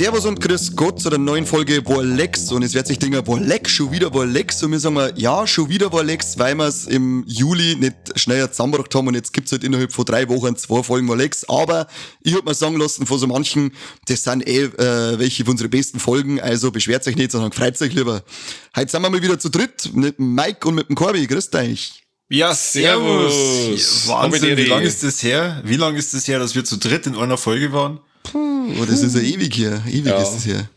Servus und grüß Gott zu der neuen Folge Warlex. Und es wird sich denken, Warlex, schon wieder Warlex. Und wir sagen mal, ja, schon wieder Warlex, weil wir es im Juli nicht schneller zusammengebracht haben. Und jetzt gibt's halt innerhalb von 3 Wochen zwei Folgen Warlex. Aber ich hab mir sagen lassen von so manchen, das sind eh welche von unseren besten Folgen. Also beschwert euch nicht, sondern freut euch lieber. Heute sind wir mal wieder zu dritt mit dem Mike und mit dem Corby. Grüßt euch. Ja, servus. Servus. Wahnsinn, wie lange ist das her? Wie lange ist das her, dass wir zu dritt in einer Folge waren? Puh, das ist ja ewig hier. Ewig ist das hier.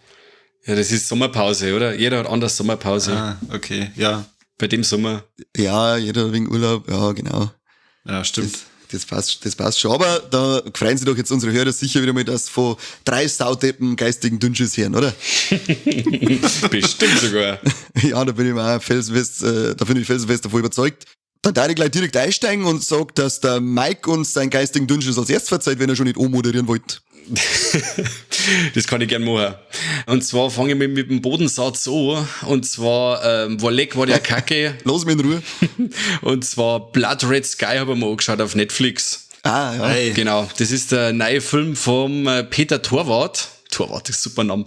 Ja, das ist Sommerpause, oder? Jeder hat anders Sommerpause. Ah, okay, ja. Bei dem Sommer. Ja, jeder wegen Urlaub, ja, genau. Ja, stimmt. Das passt schon. Aber da freuen sich doch jetzt unsere Hörer sicher wieder mal, dass von drei Saudeppen geistigen Dünnschiss hören, oder? Bestimmt sogar. Ja, da bin ich mir auch felsenfest, da bin ich felsenfest davon überzeugt. Dann darf ich gleich direkt einsteigen und sag, dass der Mike uns seinen geistigen Dünnschiss als erstes verzeiht, wenn er schon nicht moderieren wollte. Das kann ich gern machen. Und zwar fange ich mit dem Bodensatz an. Und zwar, war leck war der Kacke. Lass mich in Ruhe. Und zwar Blood Red Sky habe ich mir angeschaut auf Netflix. Ah, ja. Hey. Genau, das ist der neue Film vom Peter Thorwarth. Thorwarth ist super Name.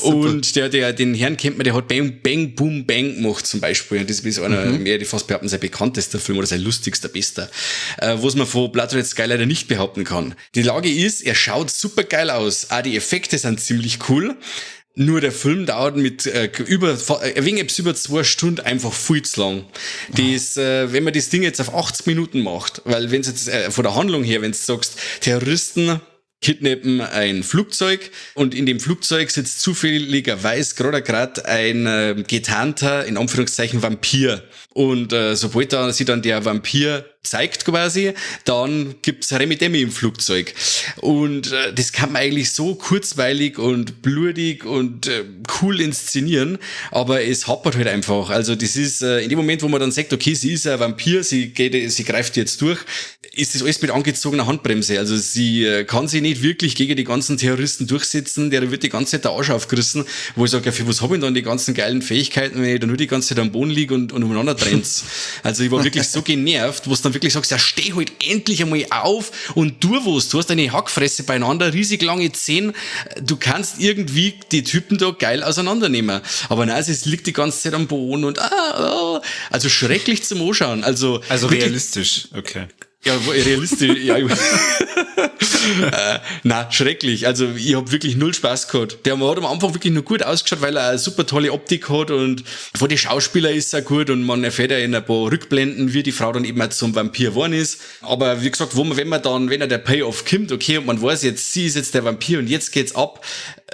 Und den Herrn kennt man, der hat Bang, Bang, Boom, Bang gemacht zum Beispiel. Und das ist einer, mehr, die fast behaupten, sein bekanntester Film oder sein lustigster, bester. Was man von Blood Red Sky leider nicht behaupten kann. Die Lage ist, er schaut super geil aus. Auch die Effekte sind ziemlich cool. Nur der Film dauert mit über ein wenig über 2 Stunden einfach viel zu lang. Das, wenn man das Ding jetzt auf 80 Minuten macht, weil wenn es jetzt von der Handlung her, wenn du sagst, Terroristen kidnappen ein Flugzeug und in dem Flugzeug sitzt zufälligerweise gerade ein getarnter, in Anführungszeichen, Vampir. Und sobald da sich dann der Vampir zeigt quasi, dann gibt's Remi Demi im Flugzeug. Und das kann man eigentlich so kurzweilig und blutig und cool inszenieren, aber es hapert halt einfach. Also das ist in dem Moment, wo man dann sagt, okay, sie ist ein Vampir, sie greift jetzt durch, ist das alles mit angezogener Handbremse. Also sie kann sich nicht wirklich gegen die ganzen Terroristen durchsetzen, der wird die ganze Zeit der Arsch aufgerissen, wo ich sage, ja, für was habe ich dann die ganzen geilen Fähigkeiten, wenn ich da nur die ganze Zeit am Boden liege und umeinander trennt. Also ich war wirklich so genervt, wo du dann wirklich sagst, ja, steh halt endlich einmal auf und tu was. Du hast eine Hackfresse beieinander, riesig lange Zähne. Du kannst irgendwie die Typen da geil auseinandernehmen. Aber nein, es liegt die ganze Zeit am Boden und ah, ah. Also schrecklich zum Anschauen. Also, Also wirklich, realistisch, okay. Ja, realistisch, ja. Na, schrecklich. Also ich hab wirklich null Spaß gehabt. Der hat am Anfang wirklich nur gut ausgeschaut, weil er eine super tolle Optik hat und von den Schauspieler ist er gut und man erfährt ja in ein paar Rückblenden, wie die Frau dann eben auch zum Vampir geworden ist. Aber wie gesagt, wo man, wenn man dann, wenn er der Payoff kommt, okay, und man weiß jetzt, sie ist jetzt der Vampir und jetzt geht's ab,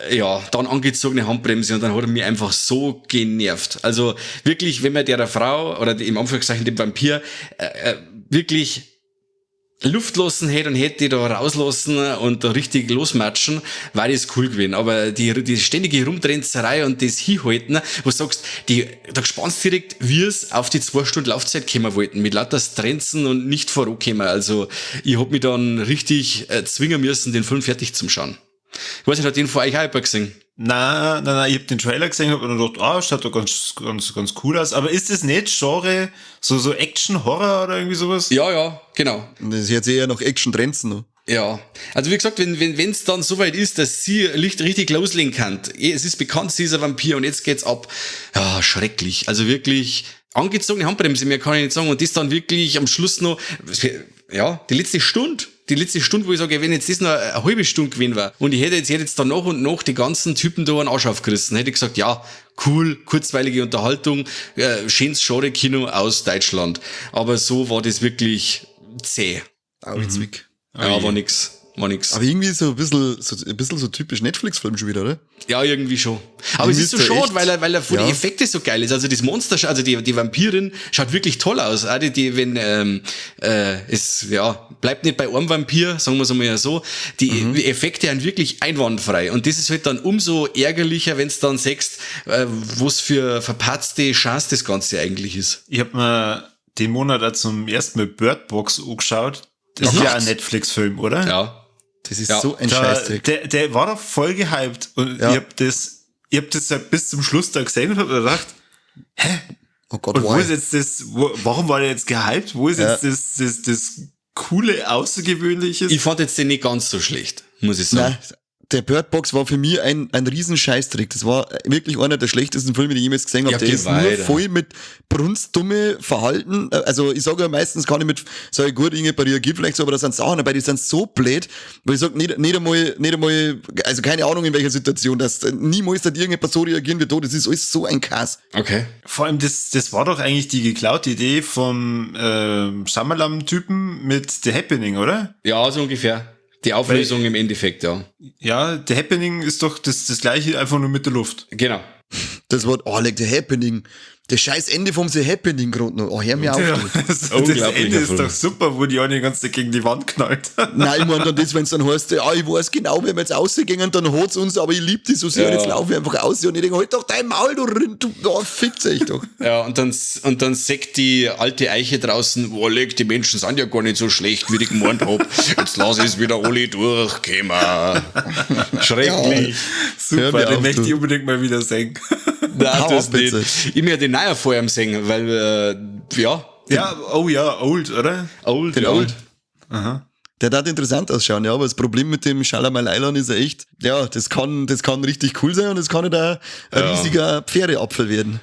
ja, dann angezogene Handbremse und dann hat er mich einfach so genervt. Also wirklich, wenn man der Frau oder im Anführungszeichen dem Vampir wirklich Luft lassen hätte und hätte die da rauslassen und da richtig losmatschen, war das cool gewesen. Aber die ständige Rumtrenzerei und das Hinhalten, wo du sagst, da spannst direkt, wie es auf die 2 Stunden Laufzeit kommen wollten, mit lauter Trenzen und nicht vorankommen. Also, ich hab mich dann richtig zwingen müssen, den Film fertig zu schauen. Ich weiß nicht, hat den vor euch auch jemand gesehen? Nein, nein, nein, ich hab den Trailer gesehen, hab mir gedacht, ah, schaut doch ganz, ganz, ganz cool aus. Aber ist das nicht Genre, so Action-Horror oder irgendwie sowas? Ja, genau. Das ist jetzt eher noch Action-Trenzen noch. Ja, also wie gesagt, wenn es dann soweit ist, dass sie richtig loslegen kann, es ist bekannt, sie ist ein Vampir und jetzt geht's ab. Ja, schrecklich. Also wirklich angezogene Handbremse, mehr kann ich nicht sagen. Und das dann wirklich am Schluss noch, ja, die letzte Stunde, wo ich sage, wenn jetzt das noch eine halbe Stunde gewesen war und ich hätte jetzt dann nach und nach die ganzen Typen da einen Arsch aufgerissen, hätte ich gesagt, ja, cool, kurzweilige Unterhaltung, schönes Genre-Kino aus Deutschland. Aber so war das wirklich zäh. Auch witzig. Ja, war nix. War nix. Aber irgendwie so ein bisschen so typisch Netflix-Film schon wieder, oder? Ja, irgendwie schon. Aber es ist so schade, weil er von den Effekten so geil ist. Also das Monster, also die Vampirin schaut wirklich toll aus. Auch die, wenn, es, ja, bleibt nicht bei einem Vampir, sagen wir es einmal so. Die Effekte sind wirklich einwandfrei. Und das ist halt dann umso ärgerlicher, wenn du dann siehst, was für verpatzte Chance das Ganze eigentlich ist. Ich hab mir den Monat auch zum ersten Mal Bird Box angeschaut. Das ist ja ein Netflix-Film, oder? Ja. Das ist so ein Scheißdreck. Der war doch voll gehypt und ich hab das halt bis zum Schluss da gesehen und hab mir gedacht, hä? Oh Gott, und wo ist jetzt das, warum war der jetzt gehypt? Wo ist jetzt das coole, Außergewöhnliche? Ich fand jetzt den nicht ganz so schlecht, muss ich sagen. Nein, Der Bird Box war für mich ein riesen Scheißtrick. Das war wirklich einer der schlechtesten Filme, die ich jemals gesehen habe. Ja, Der geh ist nur weiter. voll mit brunstdumme Verhalten. Also ich sage ja meistens kann ich mit, sag ich gut, irgendjemand reagiert vielleicht so, aber da sind Sachen dabei, die sind so blöd, weil ich sag, nicht einmal, also keine Ahnung in welcher Situation, dass niemals hat irgendjemand so reagieren wie da. Das ist alles so ein Kass. Okay. Vor allem, das war doch eigentlich die geklaute Idee vom Shyamalan-Typen mit The Happening, oder? Ja, so ungefähr. Die Auflösung im Endeffekt, ja. Ja, The Happening ist doch das gleiche, einfach nur mit der Luft. Genau. Das war, oh, like The Happening. Das scheiß Ende vom The Happening gerade noch. Oh, hör mir auf. Ja, du. das Unglaublicher Ende ist Film. doch super, wo die eine die ganze Zeit gegen die Wand knallt. Nein, ich meine dann das, wenn es dann heißt, ja, ich weiß genau, wenn wir jetzt rausgehen, dann hat's uns, aber ich lieb die so sehr Ja. und jetzt laufe ich einfach raus und ich denke, halt doch dein Maul, du Rind, du, oh, fickt euch doch. Ja, und dann sagt die alte Eiche draußen, oh, leck, die Menschen sind ja gar nicht so schlecht, wie ich gemeint hab. Jetzt lass ich es wieder alle durchkommen. Schrecklich. Hör Super, mir den auf, möchte du. ich unbedingt mal wieder sehen. Nein, Hau das ab, bitte. nicht. Ich möchte den neuen vorher sehen, weil, ja. Ja, oh ja, old, oder? Old, Den ja. Old. Der darf interessant ausschauen, ja, aber das Problem mit dem Schalamalailan ist ja echt, ja, das kann richtig cool sein und das kann nicht auch ein riesiger Pferdeapfel werden.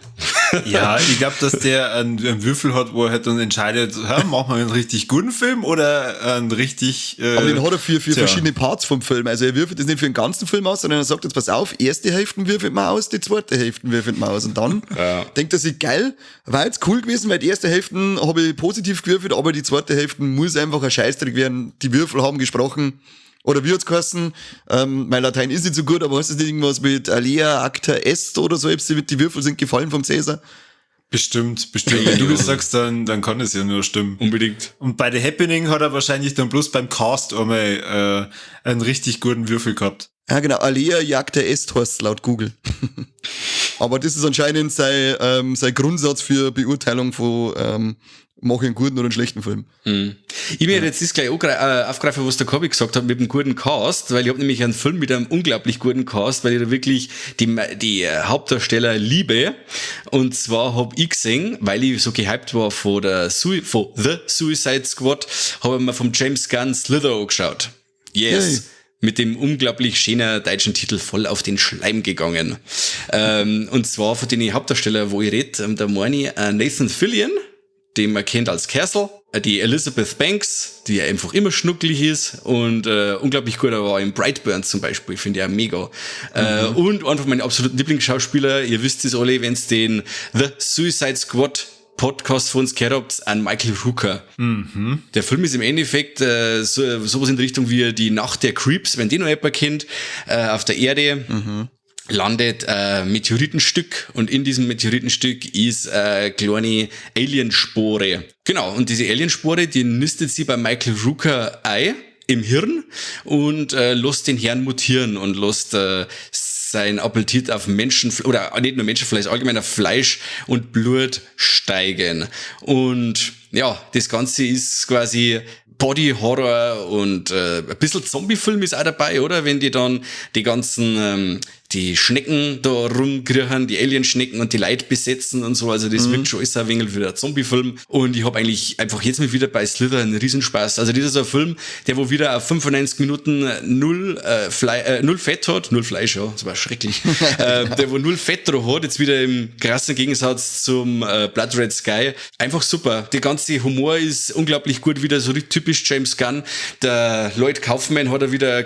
Ja, ich glaube, dass der einen Würfel hat, wo er halt dann entscheidet, machen wir einen richtig guten Film oder einen richtig... Aber den hat er für tja. verschiedene Parts vom Film. Also er würfelt das nicht für den ganzen Film aus, sondern er sagt jetzt, pass auf, erste Hälfte würfelt man aus, die zweite Hälfte würfelt man aus. Und dann denkt er sich, geil, war jetzt cool gewesen, weil die erste Hälfte habe ich positiv gewürfelt, aber die zweite Hälfte muss einfach ein Scheißdreck werden. Die Würfel haben gesprochen. Oder wie hat's geheißen? Mein Latein ist nicht so gut, aber heißt das nicht irgendwas mit Alea acta est oder so? Die Würfel sind gefallen vom Cäsar. Bestimmt. Wenn du das sagst, dann kann es ja nur stimmen. Unbedingt. Und bei The Happening hat er wahrscheinlich dann bloß beim Cast einmal einen richtig guten Würfel gehabt. Ja, genau. Alea jacta est heißt's laut Google. Aber das ist anscheinend sein Grundsatz für Beurteilung von mache ich einen guten oder einen schlechten Film. Mhm. Ich möchte jetzt das gleich aufgreifen, was der Kobi gesagt hat mit dem guten Cast, weil ich habe nämlich einen Film mit einem unglaublich guten Cast, weil ich da wirklich die Hauptdarsteller liebe. Und zwar hab ich gesehen, weil ich so gehypt war von The Suicide Squad, habe ich mir vom James Gunn Slither angeschaut. Yes. Yay. Mit dem unglaublich schönen deutschen Titel voll auf den Schleim gegangen. Und zwar von den Hauptdarsteller, wo ich rede, da meine ich Nathan Fillion, den man kennt als Castle, die Elizabeth Banks, die ja einfach immer schnucklig ist und unglaublich gut war in Brightburn zum Beispiel, finde ich auch mega. Und einfach mein absoluten Lieblingsschauspieler, ihr wisst es alle, wenn's den The Suicide Squad Podcast von uns gehört habt, an Michael Rooker. Mhm. Der Film ist im Endeffekt sowas in die Richtung wie die Nacht der Creeps, wenn den noch jemand kennt, auf der Erde. Mhm. Landet Meteoritenstück und in diesem Meteoritenstück ist kleine Alienspore. Genau, und diese Alienspore, die nistet sie bei Michael Rooker ein im Hirn und lässt den Herrn mutieren und lässt sein Appetit auf Menschen, oder nicht nur Menschenfleisch, allgemein auf Fleisch und Blut steigen. Und ja, das Ganze ist quasi Body Horror und ein bisschen Zombie-Film ist auch dabei, oder? Wenn die dann die ganzen die Schnecken da rumkriechen, die Alien-Schnecken und die Leute besetzen und so. Also das wirkt schon alles ein wenig wie der Zombie-Film. Und ich hab eigentlich einfach jetzt mal wieder bei Slither einen Riesenspaß. Also das ist ein Film, der wo wieder auf 95 Minuten null Fett hat. Null Fleisch, ja, das war schrecklich. Der wo null Fett drauf hat, jetzt wieder im krassen Gegensatz zum Blood Red Sky. Einfach super. Der ganze Humor ist unglaublich gut, wieder so typisch James Gunn. Der Lloyd Kaufman hat da wieder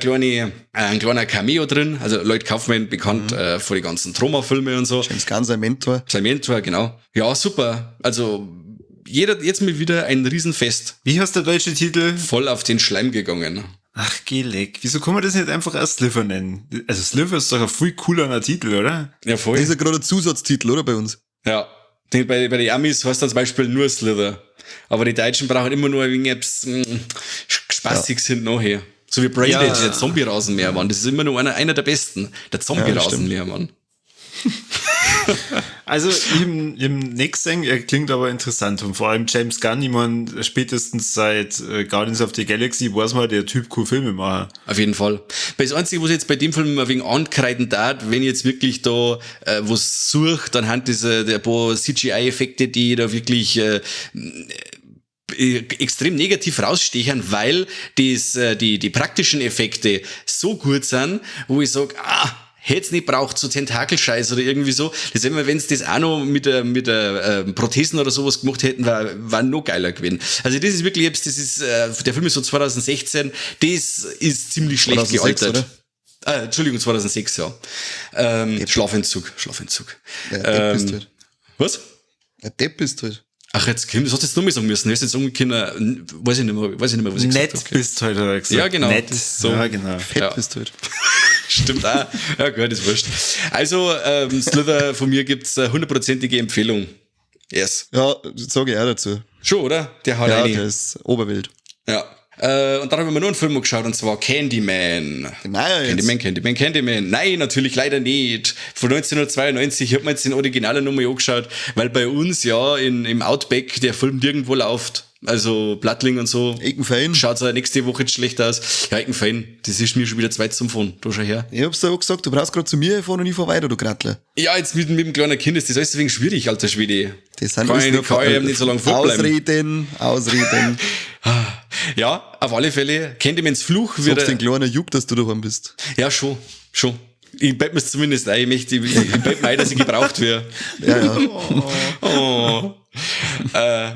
ein kleiner Cameo drin. Also Lloyd Kaufman bekannt vor die ganzen Troma-Filme und so. James Gunn, sein Mentor. Sein Mentor, genau. Ja, super. Also jeder jetzt mal wieder ein Riesenfest. Wie heißt der deutsche Titel? Voll auf den Schleim gegangen. Ach, geh leck. Wieso kann man das nicht einfach als Slither nennen? Also Slither ist doch ein viel cooler Titel, oder? Ja, voll. Das ist ja gerade ein Zusatztitel, oder, bei uns? Ja. Bei den Amis heißt dann zum Beispiel nur Slither. Aber die Deutschen brauchen immer nur ein wenig etwas Spaßiges hinten nachher. So wie Braindead, der Zombie-Rasenmäher-Mann. Das ist immer nur einer der besten. Der Zombie-Rasenmäher-Mann. Also im nächsten, er klingt aber interessant. Und vor allem James Gunn, ich meine, spätestens seit Guardians of the Galaxy weiß man, der Typ cool Filme machen. Auf jeden Fall. Das Einzige, was ich jetzt bei dem Film ein wenig ankreiden darf, wenn ich jetzt wirklich da was suche, dann haben diese der paar CGI-Effekte, die da wirklich extrem negativ rausstechen, weil die praktischen Effekte so gut sind, wo ich sag, hätt's nicht braucht, so Tentakelscheiß oder irgendwie so. Das wenn wir, wenn's das auch noch mit der Prothesen oder sowas gemacht hätten, war noch geiler gewesen. Also das ist wirklich, das ist, der Film ist so 2016, das ist ziemlich schlecht 2006, gealtert. Oder? Entschuldigung, 2006, ja. Schlafentzug. Ja, Depp bist halt. Was? Ja, Depp bist halt. Ach, jetzt komm, das hast du jetzt nur mal sagen müssen. Du hast jetzt umgekehrt, weiß ich nicht mehr, was ich Nett gesagt habe. bist halt, hat er gesagt. Ja, genau. Nett. So. Ja, genau. Fett Ja. bist halt. Stimmt auch. Ja, gut, ist wurscht. Also, Slither, von mir gibt's eine hundertprozentige Empfehlung. Yes. Ja, sag ich auch dazu. Schon, oder? Der haut Ja, rein. der ist Oberwild. Ja. Und dann haben wir nur einen Film geschaut, und zwar Candyman. Naja, jetzt. Candyman, Candyman, Candyman. Nein, natürlich leider nicht. Von 1992. Ich hab mir jetzt den Originalen nochmal angeschaut, weil bei uns ja im Outback der Film nirgendwo läuft. Also Plattling und so. Eckenfein. Schaut's auch nächste Woche jetzt schlecht aus. Ja, Eckenfein. Das ist mir schon wieder zweit zum Fahren. Da schau her. Ich hab's dir auch gesagt, du brauchst grad zu mir fahren und ich fahr weiter, du Grattler. Ja, jetzt mit dem kleinen Kind ist das alles wegen schwierig, alter Schwede. Das sind kann alles ich, nur kann ich eben nicht so lange fortbleiben. Ausreden. Ja, auf alle Fälle. Candymans Fluch Ob's wird. den kleinen juckt, dass du daheim bist. Ja, schon. Ich bett mir's zumindest ein. Ich möchte, ich bett mir ein, dass ich gebraucht werde. Ja, ja. Oh.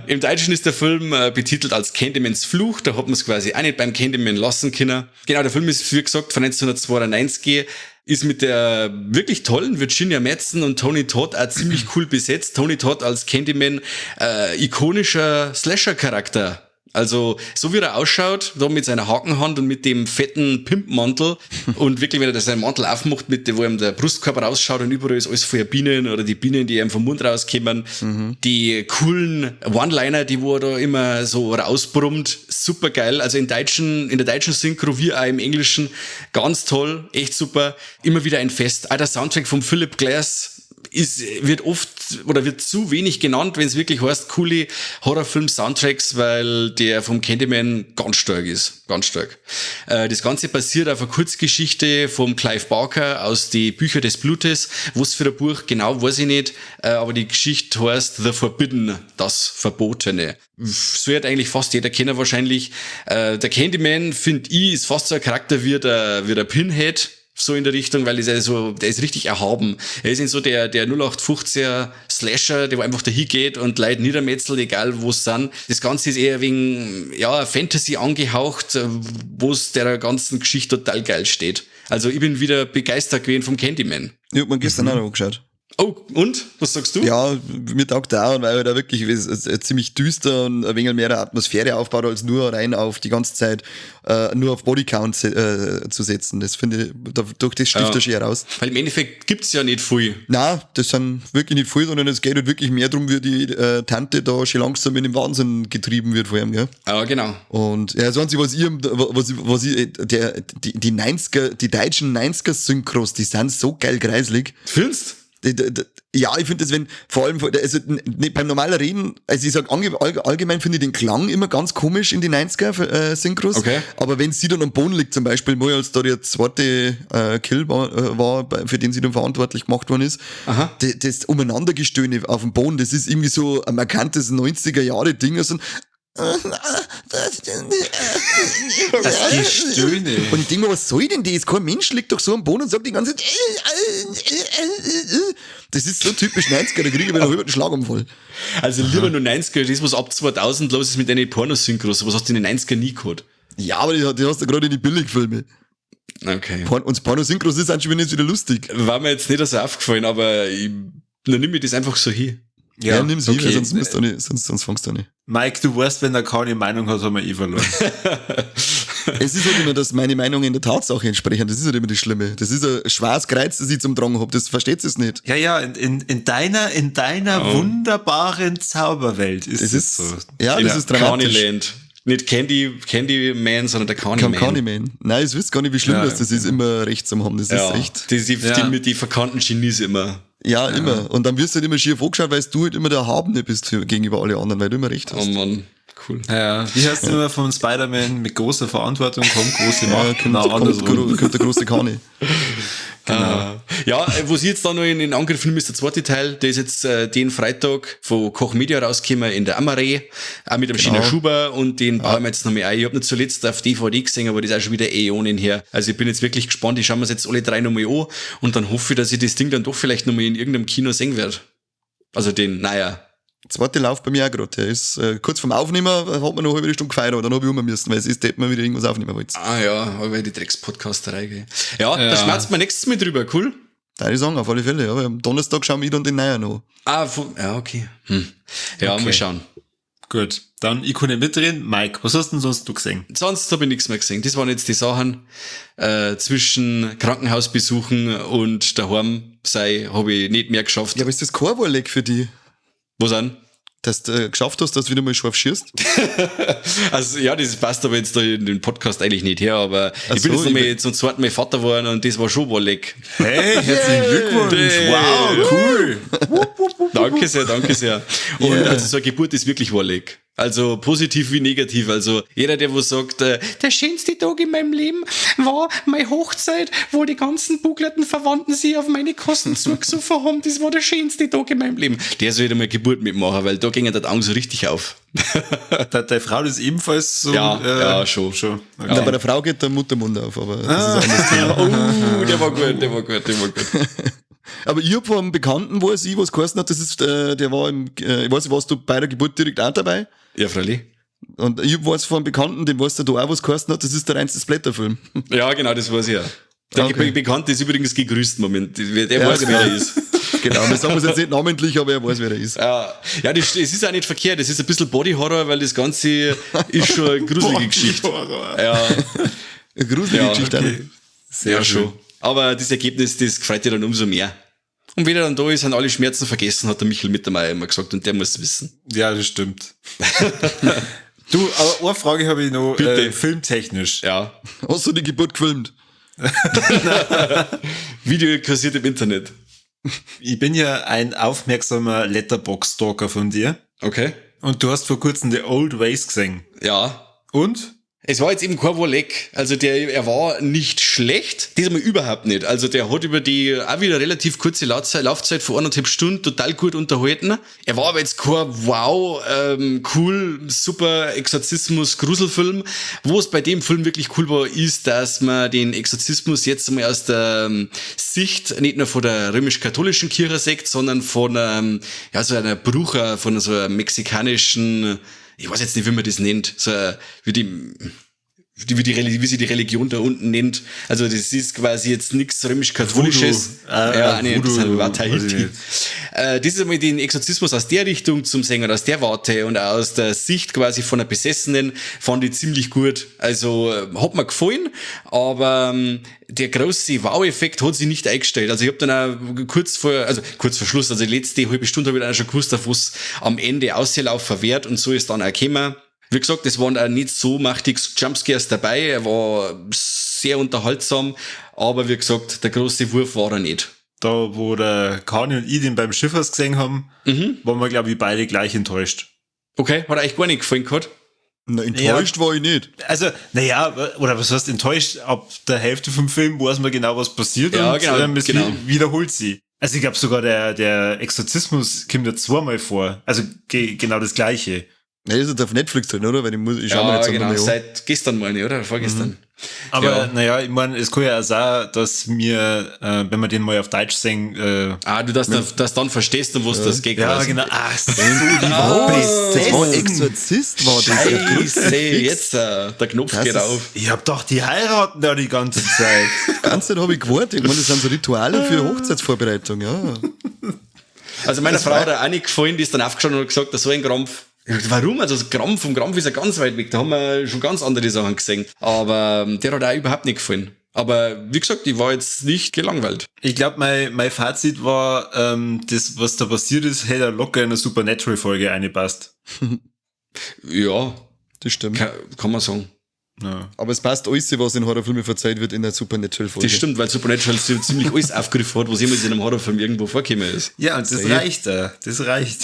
Im Deutschen ist der Film betitelt als Candymans Fluch. Da hat man's quasi auch nicht beim Candyman lassen können. Genau, der Film ist, wie gesagt, von 1992. Ist mit der wirklich tollen Virginia Madsen und Tony Todd auch ziemlich cool besetzt. Tony Todd als Candyman, ikonischer Slasher-Charakter. Also, so wie er ausschaut, da mit seiner Hakenhand und mit dem fetten Pimpmantel und wirklich, wenn er da seinen Mantel aufmacht, mit dem, wo ihm der Brustkorb rausschaut und überall ist alles voller Bienen oder die Bienen, die ihm vom Mund rauskommen, die coolen One-Liner, die wo er da immer so rausbrummt, super geil. Also in der deutschen Synchro wie auch im Englischen, ganz toll, echt super. Immer wieder ein Fest. Auch der Soundtrack von Philip Glass wird oft oder wird zu wenig genannt, wenn es wirklich heißt, coole Horrorfilm-Soundtracks, weil der vom Candyman ganz stark ist. Ganz stark. Das Ganze basiert auf einer Kurzgeschichte vom Clive Barker aus die Bücher des Blutes. Was für ein Buch, genau weiß ich nicht, aber die Geschichte heißt The Forbidden, das Verbotene. So hat eigentlich fast jeder kennen wahrscheinlich. Der Candyman, finde ich, ist fast so ein Charakter wie der Pinhead. So in der Richtung, weil ist er so, der ist richtig erhaben. Er ist nicht so der 0815er Slasher, der wo einfach dahin geht und Leute niedermetzelt, egal wo es sind. Das Ganze ist eher wegen, ja, Fantasy angehaucht, wo es der ganzen Geschichte total geil steht. Also ich bin wieder begeistert gewesen vom Candyman. Ich hab mir gestern auch noch angeschaut. Oh, und? Was sagst du? Ja, mir taugt der auch, weil er da wirklich ziemlich düster und ein wenig mehr Atmosphäre aufbaut, als nur rein auf die ganze Zeit nur auf Bodycount zu setzen. Das finde ich, durch das sticht er schön raus. Weil im Endeffekt gibt's ja nicht viel. Nein, das sind wirklich nicht viel, sondern es geht halt wirklich mehr darum, wie die Tante da schon langsam in den Wahnsinn getrieben wird vor ihm, gell? Ja, genau. Und ja, das Einzige, was ich, die 90er, die deutschen 90er-Synchros, die sind so geil kreislig. Findest? Ja, ich finde das, wenn, vor allem, also beim normalen Reden, also ich sag allgemein finde ich den Klang immer ganz komisch in die 90er Synchros. Okay. Aber wenn sie dann am Boden liegt, zum Beispiel, mal als da der zweite Kill war, für den sie dann verantwortlich gemacht worden ist, das Umeinandergestöhne auf dem Boden, das ist irgendwie so ein markantes 90er-Jahre-Ding. Also, das Gestöhne. Und ich denke mir, was soll denn das? Kein Mensch liegt doch so am Boden und sagt die ganze Zeit. Das ist so typisch 90er, da kriege ich wieder einen Schlaganfall. Also lieber nur 90er, das was ab 2000 los ist mit deinen Pornosynchros, was hast du in den 90er nie gehabt? Ja, aber die hast du gerade in die Billigfilme. Okay. Und Pornosynchros ist anscheinend jetzt wieder lustig. War mir jetzt nicht so aufgefallen, aber dann nimm ich das einfach so hin. Ja, nimm's okay. Hin, sonst, okay. Sonst fängst du nicht. Mike, du weißt, wenn er keine Meinung hat, haben wir eh verloren. Es ist halt immer, dass meine Meinungen der Tatsache entsprechen. Das ist halt immer das Schlimme. Das ist ein schwarzes Kreuz, das ich zum Drang hab. Das versteht es nicht. Ja, ja, in deiner wunderbaren Zauberwelt ist es so. Ja, das ist dramatisch. Carneyland. Nicht Candyman, sondern der Carneyman. Carneyman. Nein, ich wüsste gar nicht, wie schlimm das ist, immer recht zu haben. Das ist echt. Die die verkannten Genies immer. Ja, immer. Und dann wirst du halt immer schief angeschaut, weil du halt immer der Erhabene bist gegenüber alle anderen, weil du immer recht hast. Oh Mann. Cool. Ja, wie heißt es immer von Spider-Man? Mit großer Verantwortung kommt große Macht. Ja, kommt der große Kani. Genau. Ja, was ich jetzt da noch in Angriff nehme, ist der zweite Teil. Der ist jetzt den Freitag von Koch Media rausgekommen in der Amare, auch mit dem China Schuber, und den bauen wir jetzt noch mal ein. Ich hab nicht zuletzt auf DVD gesehen, aber das ist auch schon wieder Äonen her. Also ich bin jetzt wirklich gespannt. Ich schaue mir jetzt alle drei nochmal an und dann hoffe ich, dass ich das Ding dann doch vielleicht nochmal in irgendeinem Kino sehen werde. Also den, naja. Zweite Lauf bei mir auch gerade. Der ist kurz vorm Aufnehmen, hat man noch eine halbe Stunde gefeiert, aber dann hab ich um müssen, weil es ist, dass man wieder irgendwas aufnehmen wollte. Ah ja, aber die Drecks-Podcasterei, gell. Ja, da schmerzt man nächstes Mal drüber, cool. Da ich sagen, auf alle Fälle. Ja, aber am Donnerstag schauen wir dann den neuen an. Ah, ja, okay. Ja, okay. Mal schauen. Gut, dann ich kann nicht mitreden. Mike, was hast du denn sonst noch gesehen? Sonst habe ich nichts mehr gesehen. Das waren jetzt die Sachen zwischen Krankenhausbesuchen und daheim sei, habe ich nicht mehr geschafft. Ja, aber ist das kein Warleck für die? Was an? Dass du geschafft hast, dass du wieder mal scharf schießt? Also ja, das passt aber jetzt da in den Podcast eigentlich nicht her, aber ich bin jetzt nochmal zum zweiten Mal Vater geworden und das war schon Warleck. Hey, herzlichen Glückwunsch! Wow, cool! Danke sehr, danke sehr. Und also so eine Geburt ist wirklich Warleck. Also positiv wie negativ. Also jeder, der wo sagt, der schönste Tag in meinem Leben war meine Hochzeit, wo die ganzen buglerten Verwandten sich auf meine Kosten zugesoffen haben. Das war der schönste Tag in meinem Leben. Der soll wieder mal Geburt mitmachen, weil da ging ja der Augen so richtig auf. Deine Frau ist ebenfalls so. Ja, ja, schon. Okay. Ja. Na, bei der Frau geht der Muttermund auf, aber das ist ein anderes Thema. Oh, der war gut, der war gut, der war gut. Aber ich hab von einem Bekannten, wo es ich was geheißen hat, das ist, der war im, ich weiß nicht, warst du bei der Geburt direkt auch dabei? Ja, freilich. Und ich weiß von einem Bekannten, dem weißt du da auch was geheißen hat, das ist der reinste Splatterfilm. Ja, genau, das weiß ich ja. Der Bekannte ist übrigens gegrüßt, Moment. Der ja, weiß, genau. wer er ist. Genau, wir sagen es jetzt nicht namentlich, aber er weiß, wer er ist. Ja, das, es ist auch nicht verkehrt, es ist ein bisschen Body Horror, weil das Ganze ist schon eine gruselige Geschichte. Ja. Eine gruselige Geschichte. Okay. Sehr ja, schön. Schon. Aber das Ergebnis, das freut dich dann umso mehr. Und wenn er dann da ist, sind alle Schmerzen vergessen, hat der Michael Mittermeier immer gesagt, und der muss es wissen. Ja, das stimmt. Du, aber eine Frage habe ich noch, Bitte. Filmtechnisch. Ja. Hast du die Geburt gefilmt? Video kursiert im Internet. Ich bin ja ein aufmerksamer Letterboxd-Stalker von dir. Okay. Und du hast vor kurzem The Old Ways gesehen. Ja. Und? Es war jetzt eben kein Wolleck. Also er war nicht schlecht. Diesmal überhaupt nicht. Also der hat über die auch wieder relativ kurze Laufzeit von 1,5 Stunden total gut unterhalten. Er war aber jetzt kein wow, cool, super Exorzismus, Gruselfilm. Wo es bei dem Film wirklich cool war, ist, dass man den Exorzismus jetzt einmal aus der Sicht nicht nur von der römisch-katholischen Kirche sieht, sondern von ja, so einer Brucher, von so einer mexikanischen, ich weiß jetzt nicht, wie man das nennt, so wie sie die Religion da unten nennt. Also das ist quasi jetzt nichts römisch-katholisches. Ja, nee, das war Tahiti. Das ist einmal den Exorzismus aus der Richtung zum Sänger, aus der Warte und aus der Sicht quasi von einer Besessenen fand ich ziemlich gut. Also hat mir gefallen, aber der große Wow-Effekt hat sich nicht eingestellt. Also ich habe dann auch kurz vor Schluss, also die letzte halbe Stunde habe ich dann auch schon gewusst, auf was am Ende auslaufen wird, und so ist dann auch gekommen. Wie gesagt, es waren auch nicht so mächtig Jumpscares dabei, er war sehr unterhaltsam, aber wie gesagt, der große Wurf war er nicht. Da, wo der Kani und ich den beim Schiffers gesehen haben, waren wir, glaube ich, beide gleich enttäuscht. Okay, hat euch gar nicht gefallen gehabt? Na, enttäuscht war ich nicht. Also, naja, oder was heißt enttäuscht? Ab der Hälfte vom Film weiß man genau, was passiert, ja, und genau, es wiederholt sie. Also ich glaube sogar, der Exorzismus kommt ja zweimal vor. Also genau das Gleiche. Ja, ist jetzt auf Netflix drin, oder? Weil ich schau mir jetzt genau, mal an. Seit gestern meine ich, oder? Vorgestern. Mhm. Aber naja, ich meine, es kann ja auch sein, dass wir, wenn wir den mal auf Deutsch singen... du das dann verstehst und was das geht. Ja, quasi. genau. Ach so, die war Das war Exorzist, war das. Scheiße, jetzt, der Knopf das geht auf. Ich hab doch die heiraten da die ganze Zeit. Die ganze Zeit habe ich gewartet. Ich meine, das sind so Rituale für Hochzeitsvorbereitung, ja. Also meiner Frau hat auch nicht gefallen, die ist dann aufgestanden und hat gesagt, das so ein Krampf. Warum? Also Krampf vom Krampf ist ja ganz weit weg. Da haben wir schon ganz andere Sachen gesehen. Aber der hat auch überhaupt nicht gefallen. Aber wie gesagt, ich war jetzt nicht gelangweilt. Ich glaube, mein Fazit war, das, was da passiert ist, hätte locker in eine Supernatural-Folge reingepasst. Ja. Das stimmt. Kann man sagen. Ja. Aber es passt alles, was in Horrorfilmen verzeiht wird, in der Supernatural-Folge. Das stimmt, weil Supernatural so ziemlich alles aufgegriffen hat, was jemals in einem Horrorfilm irgendwo vorgekommen ist. Ja, und das reicht da. Das reicht.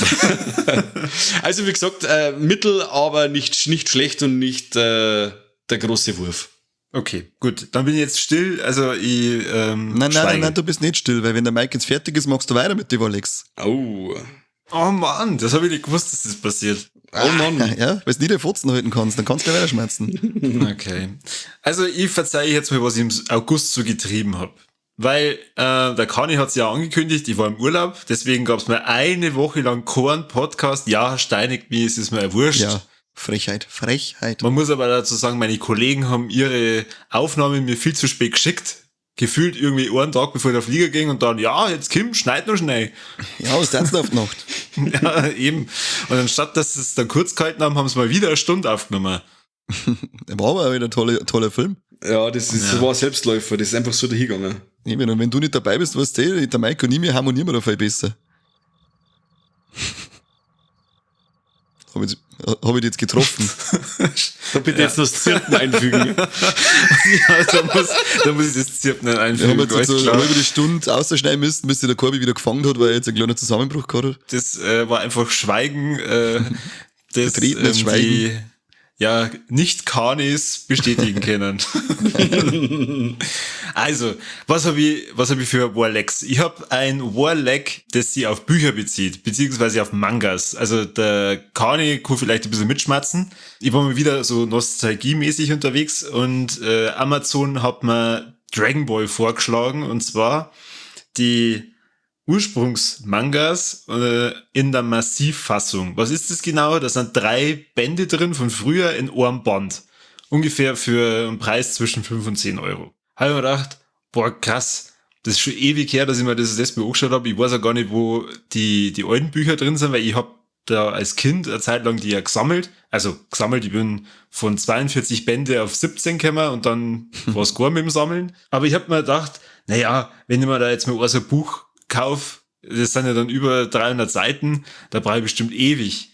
Also wie gesagt, mittel, aber nicht schlecht und nicht der große Wurf. Okay, gut. Dann bin ich jetzt still. Also ich Nein, du bist nicht still, weil wenn der Mike jetzt fertig ist, machst du weiter mit dem Alex. Oh. Oh Mann, das habe ich nicht gewusst, dass das passiert. Oh Mann. Ja, weil du nie die Fotzen halten kannst, dann kannst du gleich weiterschmerzen. Okay. Also ich verzeihe jetzt mal, was ich im August so getrieben habe. Weil der Kani hat's ja angekündigt, ich war im Urlaub, deswegen gab's mir eine Woche lang keinen Podcast. Ja, steinigt mich, es ist mir wurscht. Ja, Frechheit, Frechheit. Man muss aber dazu sagen, meine Kollegen haben ihre Aufnahmen mir viel zu spät geschickt. Gefühlt irgendwie einen Tag, bevor der Flieger ging und dann, ja, jetzt Kim, schneid noch schnell. Ja, was tanzt auf die Nacht? Ja, eben. Und anstatt, dass sie es dann kurz gehalten haben, haben sie mal wieder eine Stunde aufgenommen. War aber auch wieder ein toller Film. Ja, das war ein Selbstläufer, das ist einfach so dahingegangen. Eben, und wenn du nicht dabei bist, weißt du, der Mike und ich, wir harmonieren da viel besser. Hab ich dich jetzt getroffen? Da bitte jetzt noch das Zirpen einfügen. Ja, da muss ich das Zirpen einfügen. Wir haben jetzt so eine halbe Stunde ausschneiden müssen, bis sich der Corby wieder gefangen hat, weil er jetzt einen kleinen Zusammenbruch gehabt hat. Das war einfach Schweigen. Das, Betretenes Schweigen. Die, ja, nicht Kanis bestätigen können. Also, was hab ich für Warlex? Ich hab ein Warleg, das sich auf Bücher bezieht, beziehungsweise auf Mangas. Also der Kani kann vielleicht ein bisschen mitschmerzen. Ich war mal wieder so nostalgiemäßig unterwegs und Amazon hat mir Dragon Ball vorgeschlagen, und zwar die Ursprungsmangas in der Massivfassung. Was ist das genau? Da sind 3 Bände drin von früher in einem Band. Ungefähr für einen Preis zwischen 5 und 10 Euro. Habe ich mir gedacht, boah, krass, das ist schon ewig her, dass ich mir das letzte Mal angeschaut habe. Ich weiß ja gar nicht, wo die alten Bücher drin sind, weil ich hab da als Kind eine Zeit lang die ja gesammelt. Also gesammelt, ich bin von 42 Bände auf 17 gekommen und dann war es gar mit dem Sammeln. Aber ich hab mir gedacht, naja, wenn ich mir da jetzt mal so ein Buch kauf, das sind ja dann über 300 Seiten, da brauche ich bestimmt ewig.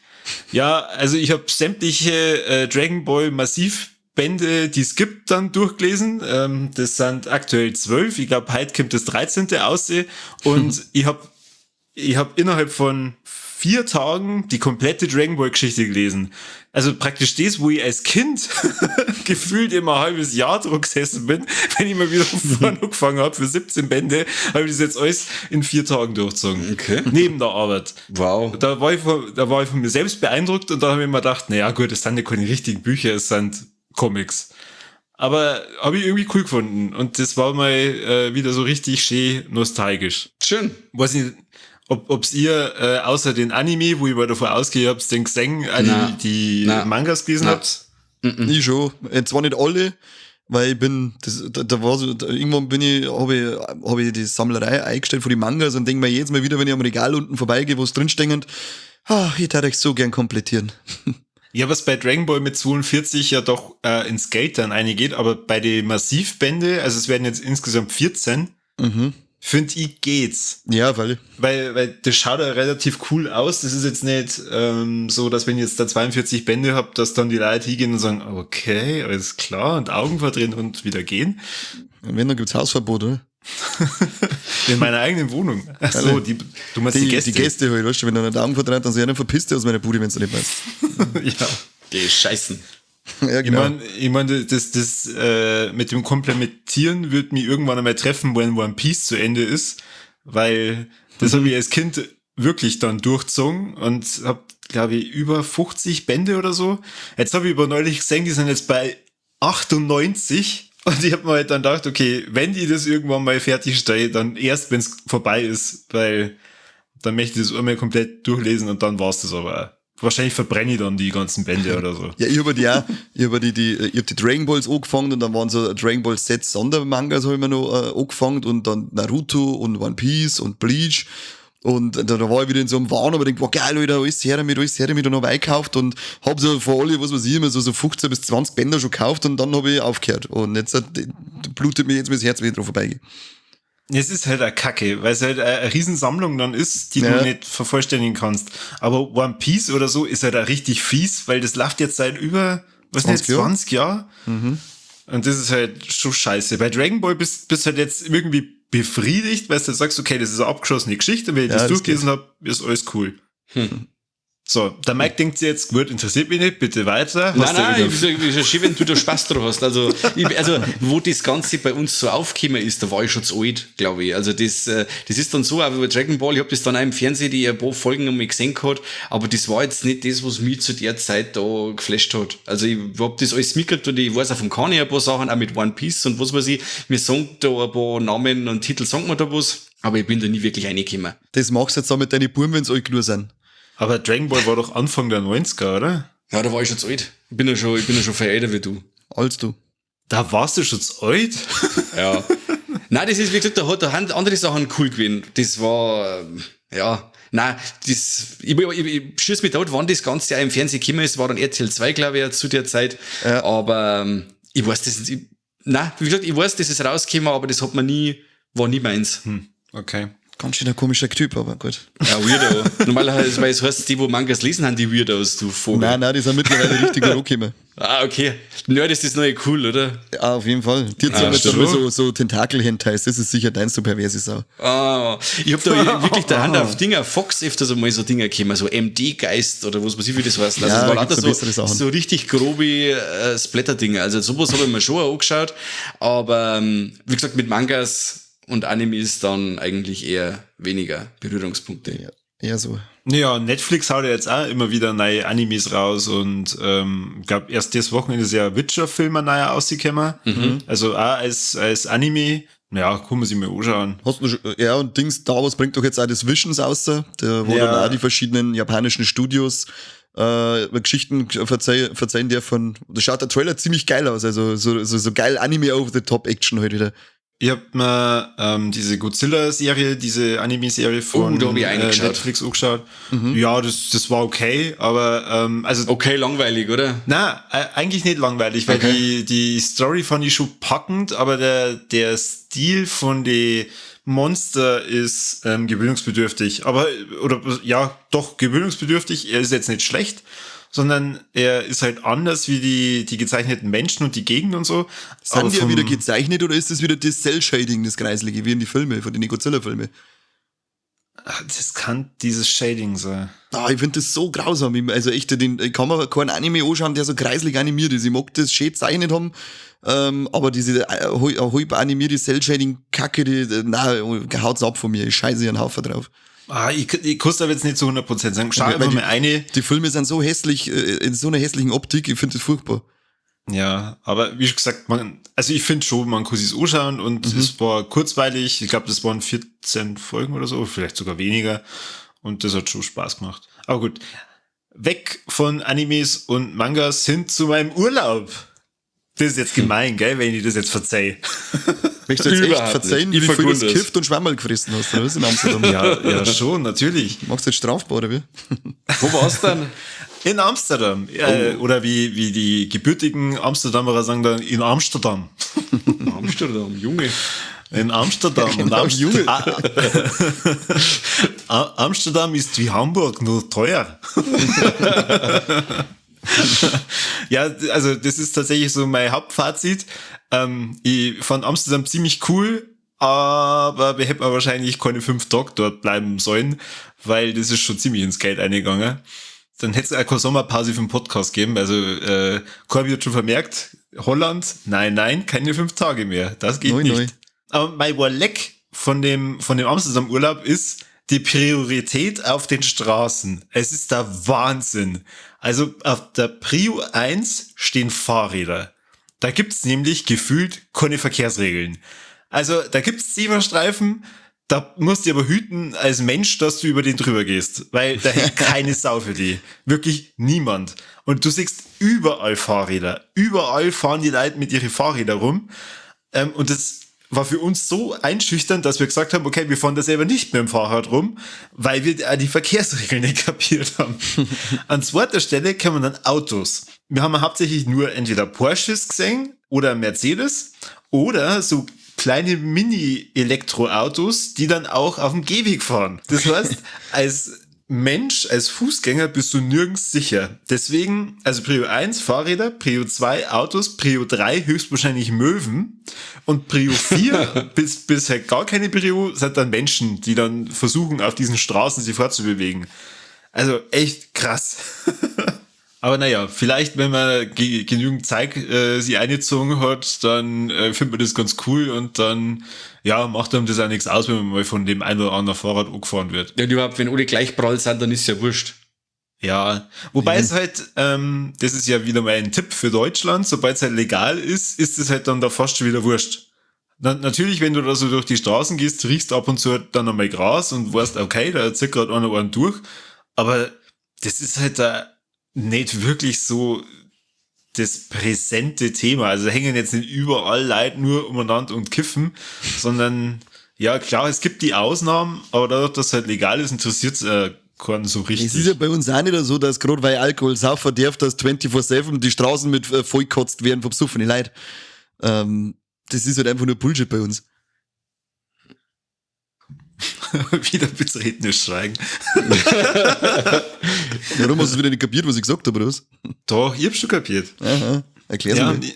Ja, also ich habe sämtliche Dragon Ball Massivbände, die es gibt, dann durchgelesen. Das sind aktuell 12. Ich glaube, heute kommt das 13. aus. Und ich hab innerhalb von 4 Tagen die komplette Dragon Ball Geschichte gelesen. Also praktisch das, wo ich als Kind gefühlt immer ein halbes Jahr dran gesessen bin, wenn ich mal wieder von vorne angefangen habe für 17 Bände, habe ich das jetzt alles in 4 Tagen durchgezogen. Okay. Neben der Arbeit. Wow. Da war ich von mir selbst beeindruckt und da habe ich mir gedacht, naja gut, das sind ja keine richtigen Bücher, es sind Comics. Aber habe ich irgendwie cool gefunden und das war mal wieder so richtig schön nostalgisch. Schön. Weiß nicht, ob's ihr außer den Anime, wo ich mal davon ausgehe, habt's den gesehen, die Mangas gelesen habt? Ich schon. Zwar nicht alle, weil ich bin, irgendwann bin ich, hab ich die Sammlerei eingestellt von den Mangas und denke mir jedes Mal wieder, wenn ich am Regal unten vorbeigehe, wo es drinsteht, ach, ich würde euch so gern komplettieren. Ja, was bei Dragon Ball mit 42 ja doch ins Geld dann eingeht, aber bei den Massivbände, also es werden jetzt insgesamt 14, finde ich, geht's. Ja, weil das schaut ja relativ cool aus. Das ist jetzt nicht so, dass wenn ich jetzt da 42 Bände hab, dass dann die Leute hingehen und sagen, okay, alles klar, und Augen verdrehen und wieder gehen. Und wenn, dann gibt's Hausverbot, oder? In meiner eigenen Wohnung. Ach so, du meinst die Gäste. Die Gäste halt, weißt du, wenn du die Augen verdreht, dann sind sie verpisst aus meiner Bude, wenn du nicht weißt. Ja. Die Scheißen. Ja, genau. Ich mein, das mit dem Komplementieren wird mich irgendwann einmal treffen, wenn One Piece zu Ende ist, weil das habe ich als Kind wirklich dann durchgezogen und habe, glaube ich, über 50 Bände oder so. Jetzt habe ich aber neulich gesehen, die sind jetzt bei 98 und ich habe mir halt dann gedacht, okay, wenn ich das irgendwann mal fertigstelle, dann erst, wenn es vorbei ist, weil dann möchte ich das einmal komplett durchlesen und dann war's das aber auch. Wahrscheinlich verbrenne ich dann die ganzen Bände oder so. Ja, ich habe die auch. Ich habe die Dragon Balls angefangen und dann waren so Dragon Ball Z Sondermangas habe ich mir noch angefangen und dann Naruto und One Piece und Bleach. Und da war ich wieder in so einem Wahn, aber ich denk, boah, geil, Alter, alles her damit und hab eingekauft und hab so von alle, was weiß ich, immer so 15 bis 20 Bänder schon gekauft und dann habe ich aufgehört. Und jetzt blutet mir jetzt das Herz, wenn ich drauf vorbeigehe. Es ist halt eine Kacke, weil es halt eine Riesensammlung dann ist, die du nicht vervollständigen kannst. Aber One Piece oder so ist halt auch richtig fies, weil das läuft jetzt seit über Was 20 nicht, 20 Jahre? Mhm. Und das ist halt schon scheiße. Bei Dragon Ball bist du halt jetzt irgendwie befriedigt, weil du sagst, okay, das ist eine abgeschlossene Geschichte, wenn ich das durchgelesen habe, ist alles cool. So, der Mike denkt sich jetzt, gut, interessiert mich nicht, bitte weiter. Hast nein, ist ja schön, wenn du da Spaß drauf hast. Also, wo das Ganze bei uns so aufgekommen ist, da war ich schon zu alt, glaube ich. Also, das ist dann so, auch bei Dragon Ball, ich hab das dann auch im Fernsehen, die ein paar Folgen einmal gesehen gehabt, aber das war jetzt nicht das, was mich zu der Zeit da geflasht hat. Also, ich hab das alles mitgekriegt und ich weiß auch vom Kani ein paar Sachen, auch mit One Piece und was weiß ich. Mir sagen da ein paar Namen und Titel, sagen mir da was, aber ich bin da nie wirklich reingekommen. Das machst du jetzt auch mit deinen Buben, wenn's alt genug sind. Aber Dragon Ball war doch Anfang der 90er, oder? Ja, da war ich schon zu alt. Ich bin ja schon viel älter wie du. Als du. Da warst du schon zu alt? Ja. Nein, das ist, wie gesagt, da haben andere Sachen cool gewesen. Das war, ja, nein, das, ich schieß mich tot, wann das Ganze auch im Fernsehen gekommen ist, war dann RTL 2, glaube ich, zu der Zeit. Ja. Aber, ich weiß das nicht, nein, wie gesagt, ich weiß, dass es rausgekommen, aber das hat man nie, war nie meins. Okay. Ganz schön ein komischer Typ, aber gut. Ja, Weirdo. Normalerweise, weil es heißt, die, wo Mangas lesen, haben die Weirdos, du Vogel. Nein, die sind mittlerweile richtig angekommen. Ah, okay. Nerd ist das neue cool, oder? Ja, auf jeden Fall. Die haben jetzt einmal so Tentakel-Hentais, das ist sicher dein so perverse Sau. Ah, ich hab da wirklich der Hand auf Dinger, Fox öfters einmal so Dinger gekommen, so MD-Geist oder was weiß ich, wie das heißt. Also, ja, es war lauter so richtig grobe Splatter-Dinger. Also sowas habe ich mir schon angeschaut, aber wie gesagt, mit Mangas und Animes dann eigentlich eher weniger Berührungspunkte. Ja, eher so. Ja, Netflix haut ja jetzt auch immer wieder neue Animes raus und ich glaube, erst das Wochenende ist ja Witcher-Film ein neuer rausgekommen. Mhm. Also auch als Anime. Ja, kann man sich mal anschauen. Hast du schon, ja, und Dings, Star Wars bringt doch jetzt auch das Visions raus, wo ja dann auch die verschiedenen japanischen Studios Geschichten verzeihen dürfen. Da schaut der Trailer ziemlich geil aus, also so geil Anime over the top Action halt wieder. Ich hab mir diese Godzilla-Serie, diese Anime-Serie von Netflix angeschaut. Mhm. Ja, das war okay, aber also okay, langweilig, oder? Nein, eigentlich nicht langweilig, weil die Story fand ich schon packend, aber der Stil von den Monster ist gewöhnungsbedürftig. Aber, oder ja, doch gewöhnungsbedürftig. Er ist jetzt nicht schlecht, sondern er ist halt anders wie die gezeichneten Menschen und die Gegend und so. Sind die ja wieder gezeichnet oder ist das wieder das Cell-Shading, das Kreislige, wie in die Filme, von den Godzilla-Filmen? Das kann dieses Shading sein. Ah, ich finde das so grausam. Also echt, ich kann mir keinen Anime anschauen, der so kreislig animiert ist. Ich mag das schön gezeichnet haben, aber diese halb animierte Cell-Shading-Kacke, die, na, haut's ab von mir. Ich scheiße einen Haufen drauf. Ah, ich kann es aber jetzt nicht zu 100% sagen. Schau einfach mal eine. Die Filme sind so hässlich, in so einer hässlichen Optik, ich finde das furchtbar. Ja, aber wie gesagt, also ich finde schon, man kann sich's anschauen und es war kurzweilig. Ich glaube, das waren 14 Folgen oder so, vielleicht sogar weniger. Und das hat schon Spaß gemacht. Aber gut, weg von Animes und Mangas hin zu meinem Urlaub. Das ist jetzt gemein, gell, wenn ich das jetzt verzeihe. Möchtest du jetzt echt verzeihen, wie viel du gekifft und Schwammerl gefressen hast, oder was, in Amsterdam? Ja, schon, natürlich. Machst du jetzt strafbar, oder wie? Wo warst du denn? In Amsterdam. Oh. Oder wie die gebürtigen Amsterdamer sagen dann, in Amsterdam. Amsterdam, Junge. In Amsterdam. Ja, genau, und Junge. Amsterdam ist wie Hamburg, nur teuer. Ja, also das ist tatsächlich so mein Hauptfazit. Ich fand Amsterdam ziemlich cool, aber wir hätten wahrscheinlich keine 5 Tage dort bleiben sollen, weil das ist schon ziemlich ins Geld eingegangen. Dann hätte es auch keine Sommerpause für den Podcast gegeben. Also Corby hat schon vermerkt, Holland, nein, keine 5 Tage mehr. Das geht nicht. Neu. Aber mein Warleck von dem Amsterdam-Urlaub ist die Priorität auf den Straßen. Es ist der Wahnsinn. Also auf der Prio 1 stehen Fahrräder. Da gibt's nämlich gefühlt keine Verkehrsregeln. Also da gibt's Zebrastreifen, da musst du aber hüten als Mensch, dass du über den drüber gehst, weil da hält keine Sau für die. Wirklich niemand. Und du siehst überall Fahrräder. Überall fahren die Leute mit ihren Fahrrädern rum. Und das war für uns so einschüchternd, dass wir gesagt haben, okay, wir fahren da selber nicht mit dem Fahrrad rum, weil wir die Verkehrsregeln nicht kapiert haben. An zweiter Stelle kommen dann Autos. Wir haben hauptsächlich nur entweder Porsches gesehen oder Mercedes oder so kleine Mini-Elektroautos, die dann auch auf dem Gehweg fahren. Das heißt, als Mensch, als Fußgänger bist du nirgends sicher. Deswegen, also Prio 1 Fahrräder, Prio 2 Autos, Prio 3 höchstwahrscheinlich Möwen und Prio 4 bis halt gar keine Prio sind dann Menschen, die dann versuchen, auf diesen Straßen sich fortzubewegen. Also echt krass. Aber naja, vielleicht, wenn man genügend Zeug sie eingezogen hat, dann findet man das ganz cool und dann ja, macht einem das auch nichts aus, wenn man mal von dem einen oder anderen Fahrrad angefahren wird. Ja, und überhaupt, wenn alle gleich prall sind, dann ist ja wurscht. Ja, wobei es halt, das ist ja wieder mal ein Tipp für Deutschland, sobald es halt legal ist, ist es halt dann da fast schon wieder wurscht. Natürlich, wenn du da so durch die Straßen gehst, riechst ab und zu halt dann einmal Gras und weißt, okay, da zieht gerade einer einen durch, aber das ist halt da nicht wirklich so das präsente Thema. Also hängen jetzt nicht überall Leute nur umeinander und kiffen, sondern ja, klar, es gibt die Ausnahmen, aber dadurch, dass es halt legal ist, interessiert es keinen so richtig. Es ist ja bei uns auch nicht so, dass gerade weil Alkohol saufen darf, dass 24/7 die Straßen mit vollkotzt werden vom besoffenen Leuten. Das ist halt einfach nur Bullshit bei uns. Wieder betretenes Schweigen. Warum hast du es wieder nicht kapiert, was ich gesagt habe, oder was? Doch, ich hab's schon kapiert. Aha, erklär's ja, mir.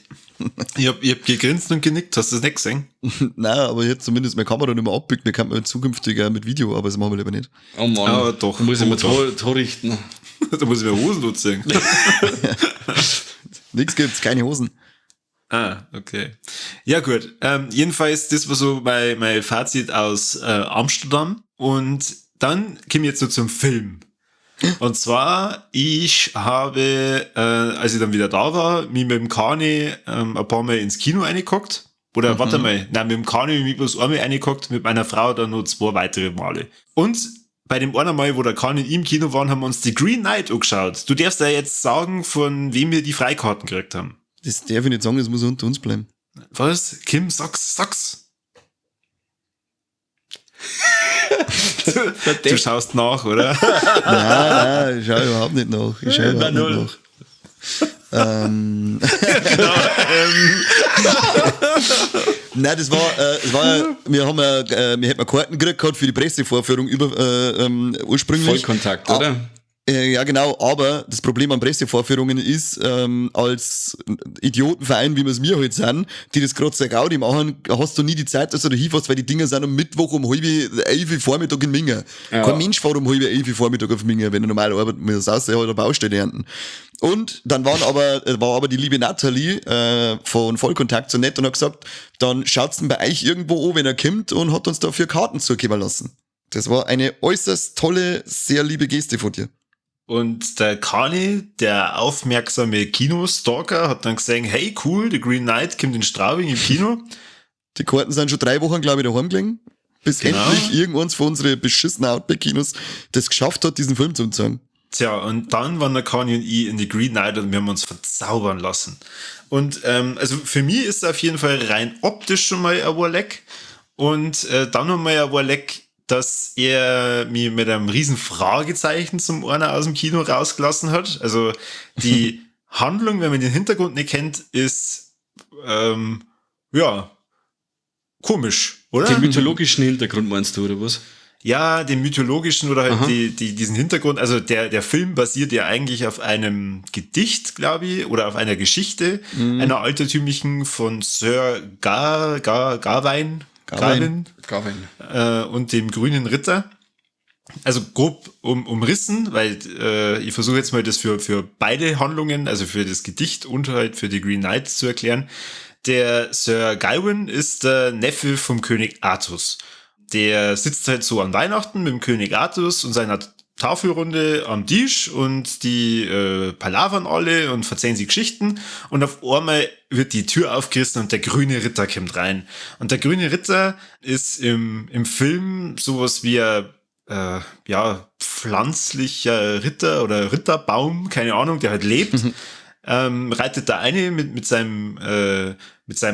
Ich hab gegrinst und genickt, hast du das nicht gesehen? Nein, aber ich hätte zumindest meine Kamera nicht mehr abbiegt. Wir könnten zukünftig auch mit Video, aber das machen wir lieber nicht. Oh Mann, aber doch. Da muss ich mir Tor richten. Da muss ich mir Hosen anziehen. Nix gibt's, keine Hosen. Ah, okay. Ja, gut. Jedenfalls, das war so mein Fazit aus Amsterdam. Und dann komme ich jetzt so zum Film. Und zwar, ich habe, als ich dann wieder da war, mich mit dem Kani ein paar Mal ins Kino reingeguckt. Oder warte mal, nein, mit dem Kani bin ich bloß einmal reingeguckt, mit meiner Frau dann noch 2 weitere Male. Und bei dem einen Mal, wo der Kani im Kino waren, haben wir uns die Green Knight angeschaut. Du darfst ja jetzt sagen, von wem wir die Freikarten gekriegt haben. Das darf ich nicht sagen, das muss unter uns bleiben. Was? Kim, sag's. Du schaust nach, oder? Nein, ich schau überhaupt nicht nach. Ich schau überhaupt nicht nach. Genau, Nein, das war, wir haben wir hätten Karten gekriegt gehabt für die Pressevorführung ursprünglich. Vollkontakt, oder? Ja, genau, aber das Problem an Pressevorführungen ist, als Idiotenverein, wie wir es mir halt sind, die das gerade zur Gaudi machen, hast du nie die Zeit, dass du da hinfährst, weil die Dinger sind am Mittwoch um 10:30 Vormittag in Minga. Ja. Kein Mensch fährt um 10:30 Vormittag auf Minga, wenn er normal arbeitet, muss er halt eine Baustelle ernten. Und dann war aber die liebe Nathalie von Vollkontakt so nett und hat gesagt, dann schaut's denn bei euch irgendwo an, wenn er kommt, und hat uns dafür Karten zukommen lassen. Das war eine äußerst tolle, sehr liebe Geste von dir. Und der Kani, der aufmerksame Kinostalker, hat dann gesehen, hey cool, The Green Knight kommt in Straubing im Kino. Die Karten sind schon 3 Wochen, glaube ich, daheim gelegen, bis genau. Endlich irgendwann von unseren beschissenen Outback-Kinos das geschafft hat, diesen Film zu zeigen. Tja, und dann waren der Kani und ich in The Green Knight und wir haben uns verzaubern lassen. Und also für mich ist es auf jeden Fall rein optisch schon mal ein Warleck. Und dann nochmal ein Warleck, dass er mir mit einem riesen Fragezeichen zum einer aus dem Kino rausgelassen hat. Also die Handlung, wenn man den Hintergrund nicht kennt, ist ja komisch, oder? Den mythologischen Hintergrund meinst du, oder was? Ja, den mythologischen oder halt diesen Hintergrund. Also der Film basiert ja eigentlich auf einem Gedicht, glaube ich, oder auf einer Geschichte, einer altertümlichen von Sir Gawain. Gawain. Und dem grünen Ritter. Also grob umrissen, weil ich versuche jetzt mal das für beide Handlungen, also für das Gedicht und halt für die Green Knight zu erklären. Der Sir Gawain ist der Neffe vom König Artus. Der sitzt halt so an Weihnachten mit dem König Artus und seiner Tafelrunde am Tisch und die palavern alle und verzeihen sich Geschichten und auf einmal wird die Tür aufgerissen und der grüne Ritter kommt rein. Und der grüne Ritter ist im Film sowas wie ein pflanzlicher Ritter oder Ritterbaum, keine Ahnung, der halt lebt, reitet da eine mit seinem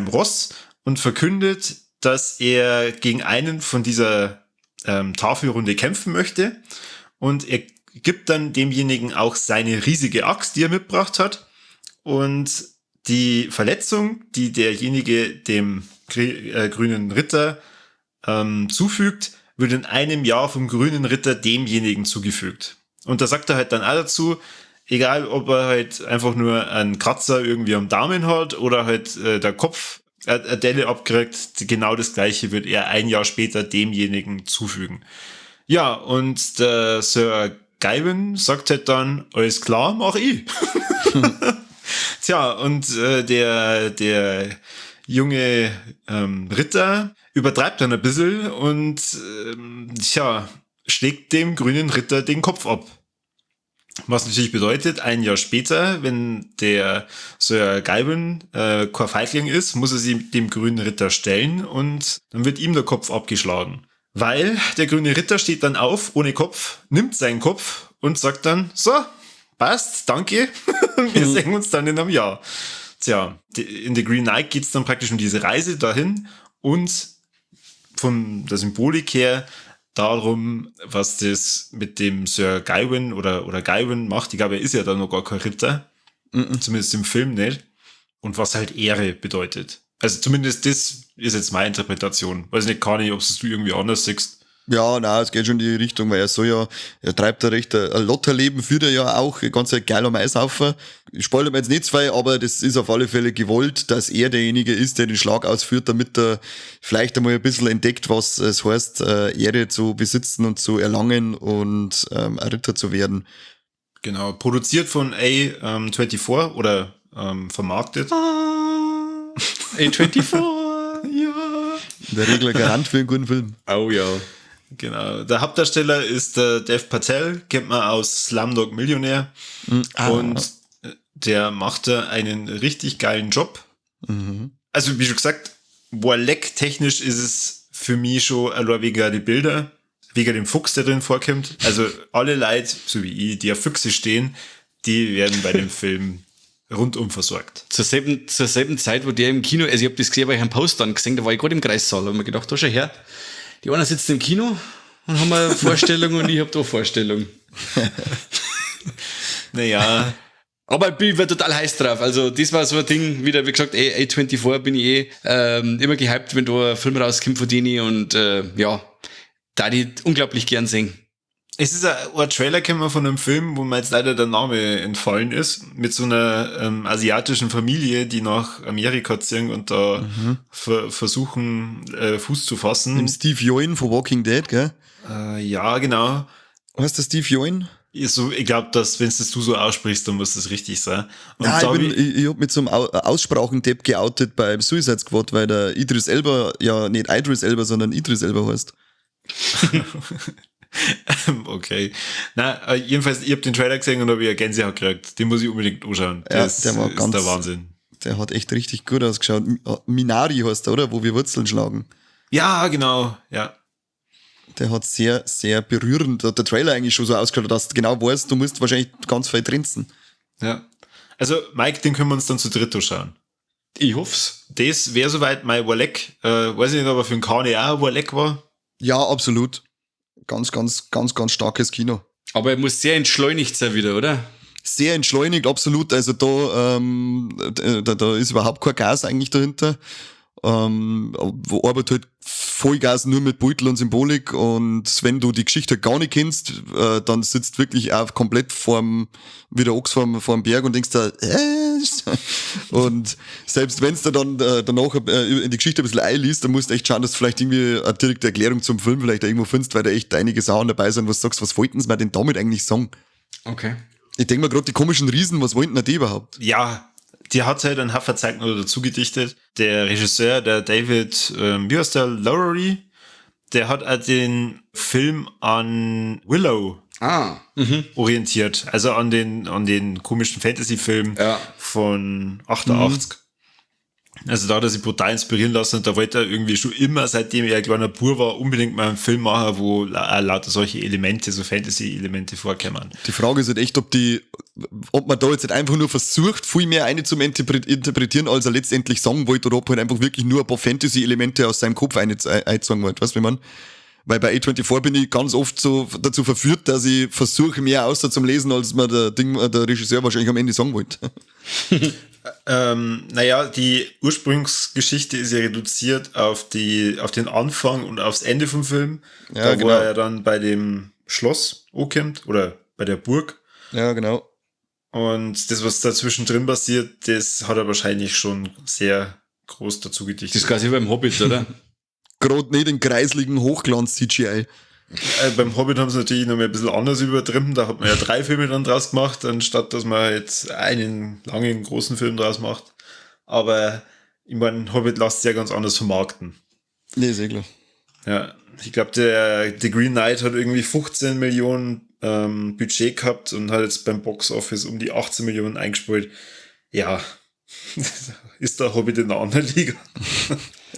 Ross und verkündet, dass er gegen einen von dieser Tafelrunde kämpfen möchte. Und er gibt dann demjenigen auch seine riesige Axt, die er mitgebracht hat. Und die Verletzung, die derjenige dem grünen Ritter zufügt, wird in einem Jahr vom grünen Ritter demjenigen zugefügt. Und da sagt er halt dann auch dazu, egal ob er halt einfach nur einen Kratzer irgendwie am Daumen hat oder halt der Kopf eine Delle abkriegt, genau das gleiche wird er ein Jahr später demjenigen zufügen. Ja, und der Sir Gawain sagt halt dann, alles klar, mach ich. Tja, und der junge Ritter übertreibt dann ein bisschen und schlägt dem grünen Ritter den Kopf ab. Was natürlich bedeutet, ein Jahr später, wenn der Sir Gawain kein Feigling ist, muss er sich dem grünen Ritter stellen und dann wird ihm der Kopf abgeschlagen. Weil der grüne Ritter steht dann auf, ohne Kopf, nimmt seinen Kopf und sagt dann, so, passt, danke, wir sehen uns dann in einem Jahr. Tja, in The Green Knight geht's dann praktisch um diese Reise dahin und von der Symbolik her darum, was das mit dem Sir Gawain oder Gawain macht. Ich glaube, er ist ja da noch gar kein Ritter. Zumindest im Film nicht. Und was halt Ehre bedeutet. Also zumindest das ist jetzt meine Interpretation. Weiß nicht, Kani, ob es du irgendwie anders siehst. Ja, nein, es geht schon in die Richtung, weil er soll ja, er treibt da recht ein Lotterleben, führt er ja auch, ganz geil am Eishaufen. Ich spoilere mir jetzt nicht zu viel, aber das ist auf alle Fälle gewollt, dass er derjenige ist, der den Schlag ausführt, damit er vielleicht einmal ein bisschen entdeckt, was es heißt, Ehre zu besitzen und zu erlangen und ein Ritter zu werden. Genau, produziert von A24 oder vermarktet. A24, ja. In der Regel ein Garant für einen guten Film. Oh ja. Genau. Der Hauptdarsteller ist der Dev Patel, kennt man aus Slumdog Millionär. Und der macht da einen richtig geilen Job. Mhm. Also, wie schon gesagt, Warleck-technisch ist es für mich schon allein wegen die Bilder, wegen dem Fuchs, der drin vorkommt. Also alle Leute, so wie ich, die auf Füchse stehen, die werden bei dem Film rundum versorgt. Zur selben Zeit, wo der im Kino, also ich hab das gesehen, weil ich einen Post dann gesehen, da war ich gerade im Kreissaal, da hab ich mir gedacht, da schau her. Die anderen sitzen im Kino und haben eine Vorstellung und ich hab da eine Vorstellung. Naja. Aber ich bin total heiß drauf. Also das war so ein Ding, wieder, wie gesagt, A24 bin ich immer gehypt, wenn da ein Film rauskommt von denen und ja, da die unglaublich gern sehen. Es ist ein Trailer gekommen von einem Film, wo mir jetzt leider der Name entfallen ist, mit so einer asiatischen Familie, die nach Amerika ziehen und da versuchen, Fuß zu fassen. Mit Steve Yeun von Walking Dead, gell? Ja, genau. Heißt der Steve Yeun? Ich glaub, dass, wenn es du so aussprichst, dann muss das richtig sein. Und Nein, ich hab mich zum Aussprachendepp geoutet beim Suicide Squad, weil der Idris Elba ja nicht Idris Elba, sondern Idris Elba heißt. Okay. Na, jedenfalls, ich hab den Trailer gesehen und hab ich eine Gänsehaut gekriegt. Den muss ich unbedingt anschauen. Das ja, der war ist ganz, der Wahnsinn. Der hat echt richtig gut ausgeschaut. Minari heißt der, oder? Wo wir Wurzeln schlagen. Ja, genau. Ja. Der hat sehr, sehr berührend, hat der Trailer eigentlich schon so ausgeschaut, dass du genau weißt, du musst wahrscheinlich ganz viel trinzen. Ja. Also, Mike, den können wir uns dann zu dritt anschauen. Ich hoff's. Das wäre soweit mein Warleck. Weiß ich nicht, ob er für den Kani auch ein Warleck war. Ja, absolut. Ganz, ganz, ganz, ganz starkes Kino. Aber er muss sehr entschleunigt sein wieder, oder? Sehr entschleunigt, absolut. Also da, da ist überhaupt kein Gas eigentlich dahinter. Wo arbeitet halt Vollgas nur mit Beutel und Symbolik, und wenn du die Geschichte gar nicht kennst, dann sitzt wirklich auch komplett vorm, wie der Ochs vorm Berg und denkst da, und selbst wenn's du dann danach in die Geschichte ein bisschen einliest, dann musst du echt schauen, dass du vielleicht irgendwie eine direkte Erklärung zum Film vielleicht irgendwo findest, weil da echt einige Sachen dabei sind, wo du sagst, was wollten sie mir denn damit eigentlich sagen? Okay. Ich denk mir gerade, die komischen Riesen, was wollten denn die überhaupt? Ja, die hat halt einen Haufen Zeug noch dazu gedichtet. Der Regisseur, der David, wie heißt der, Lowery, der hat auch den Film an Willow orientiert. Also an den komischen Fantasy-Film von 88. Mhm. Also da hat er sich brutal inspirieren lassen und da wollte er irgendwie schon immer, seitdem er ein kleiner Bub war, unbedingt mal einen Film machen, wo lauter solche Elemente, so Fantasy-Elemente vorkommen. Die Frage ist halt echt, ob man da jetzt halt einfach nur versucht, viel mehr eine zum interpretieren, als er letztendlich sagen wollte, oder ob halt einfach wirklich nur ein paar Fantasy-Elemente aus seinem Kopf einzogen wollte. Weißt du, wie man? Weil bei A24 bin ich ganz oft so dazu verführt, dass ich versuche, mehr außer zum Lesen, als mir der Regisseur wahrscheinlich am Ende sagen wollte. Naja, die Ursprungsgeschichte ist ja reduziert auf den Anfang und aufs Ende vom Film. Ja, da, genau. Wo er ja dann bei dem Schloss ankommt oder bei der Burg. Ja, genau. Und das, was dazwischen drin passiert, das hat er wahrscheinlich schon sehr groß dazu gedichtet. Das ist quasi wie beim Hobbit, oder? Gerade nicht den kreisligen Hochglanz-CGI. Beim Hobbit haben sie natürlich noch mal ein bisschen anders übertrieben. Da hat man ja 3 Filme dann draus gemacht, anstatt dass man jetzt einen langen, großen Film draus macht. Aber ich meine, Hobbit lässt sich ja ganz anders vermarkten. Nee, sehr klar. Ja, ich glaube, der The Green Knight hat irgendwie 15 Millionen Budget gehabt und hat jetzt beim Box Office um die 18 Millionen eingespielt. Ja, ist der Hobbit in einer anderen Liga.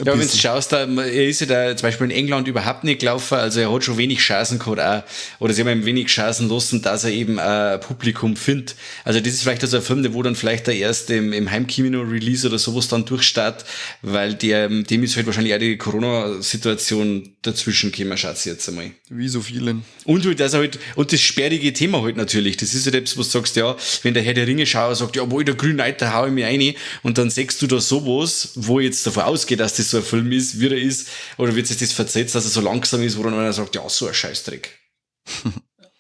Ja, wenn du schaust, da, er ist ja da zum Beispiel in England überhaupt nicht gelaufen, also er hat schon wenig Chancen gehabt auch, oder sie haben ihm wenig Chancen lassen, dass er eben ein Publikum findet. Also das ist vielleicht also ein Film, der wo dann vielleicht der erst im Heimkino-Release oder sowas dann durchstartet, weil dem ist halt wahrscheinlich auch die Corona-Situation dazwischen gekommen, schätze ich jetzt einmal. Wie so vielen. Und halt, dass er halt, und das sperrige Thema halt natürlich, das ist halt etwas, wo du sagst, ja, wenn der Herr der Ringe-Schauer sagt, ja, wo ich der Green Knight, da hau ich mich rein, und dann siehst du da sowas, wo jetzt davon ausgeht, dass das so ein Film ist, wie er ist, oder wird sich das versetzt, dass er so langsam ist, wo dann einer sagt, ja, so ein Scheißdreck.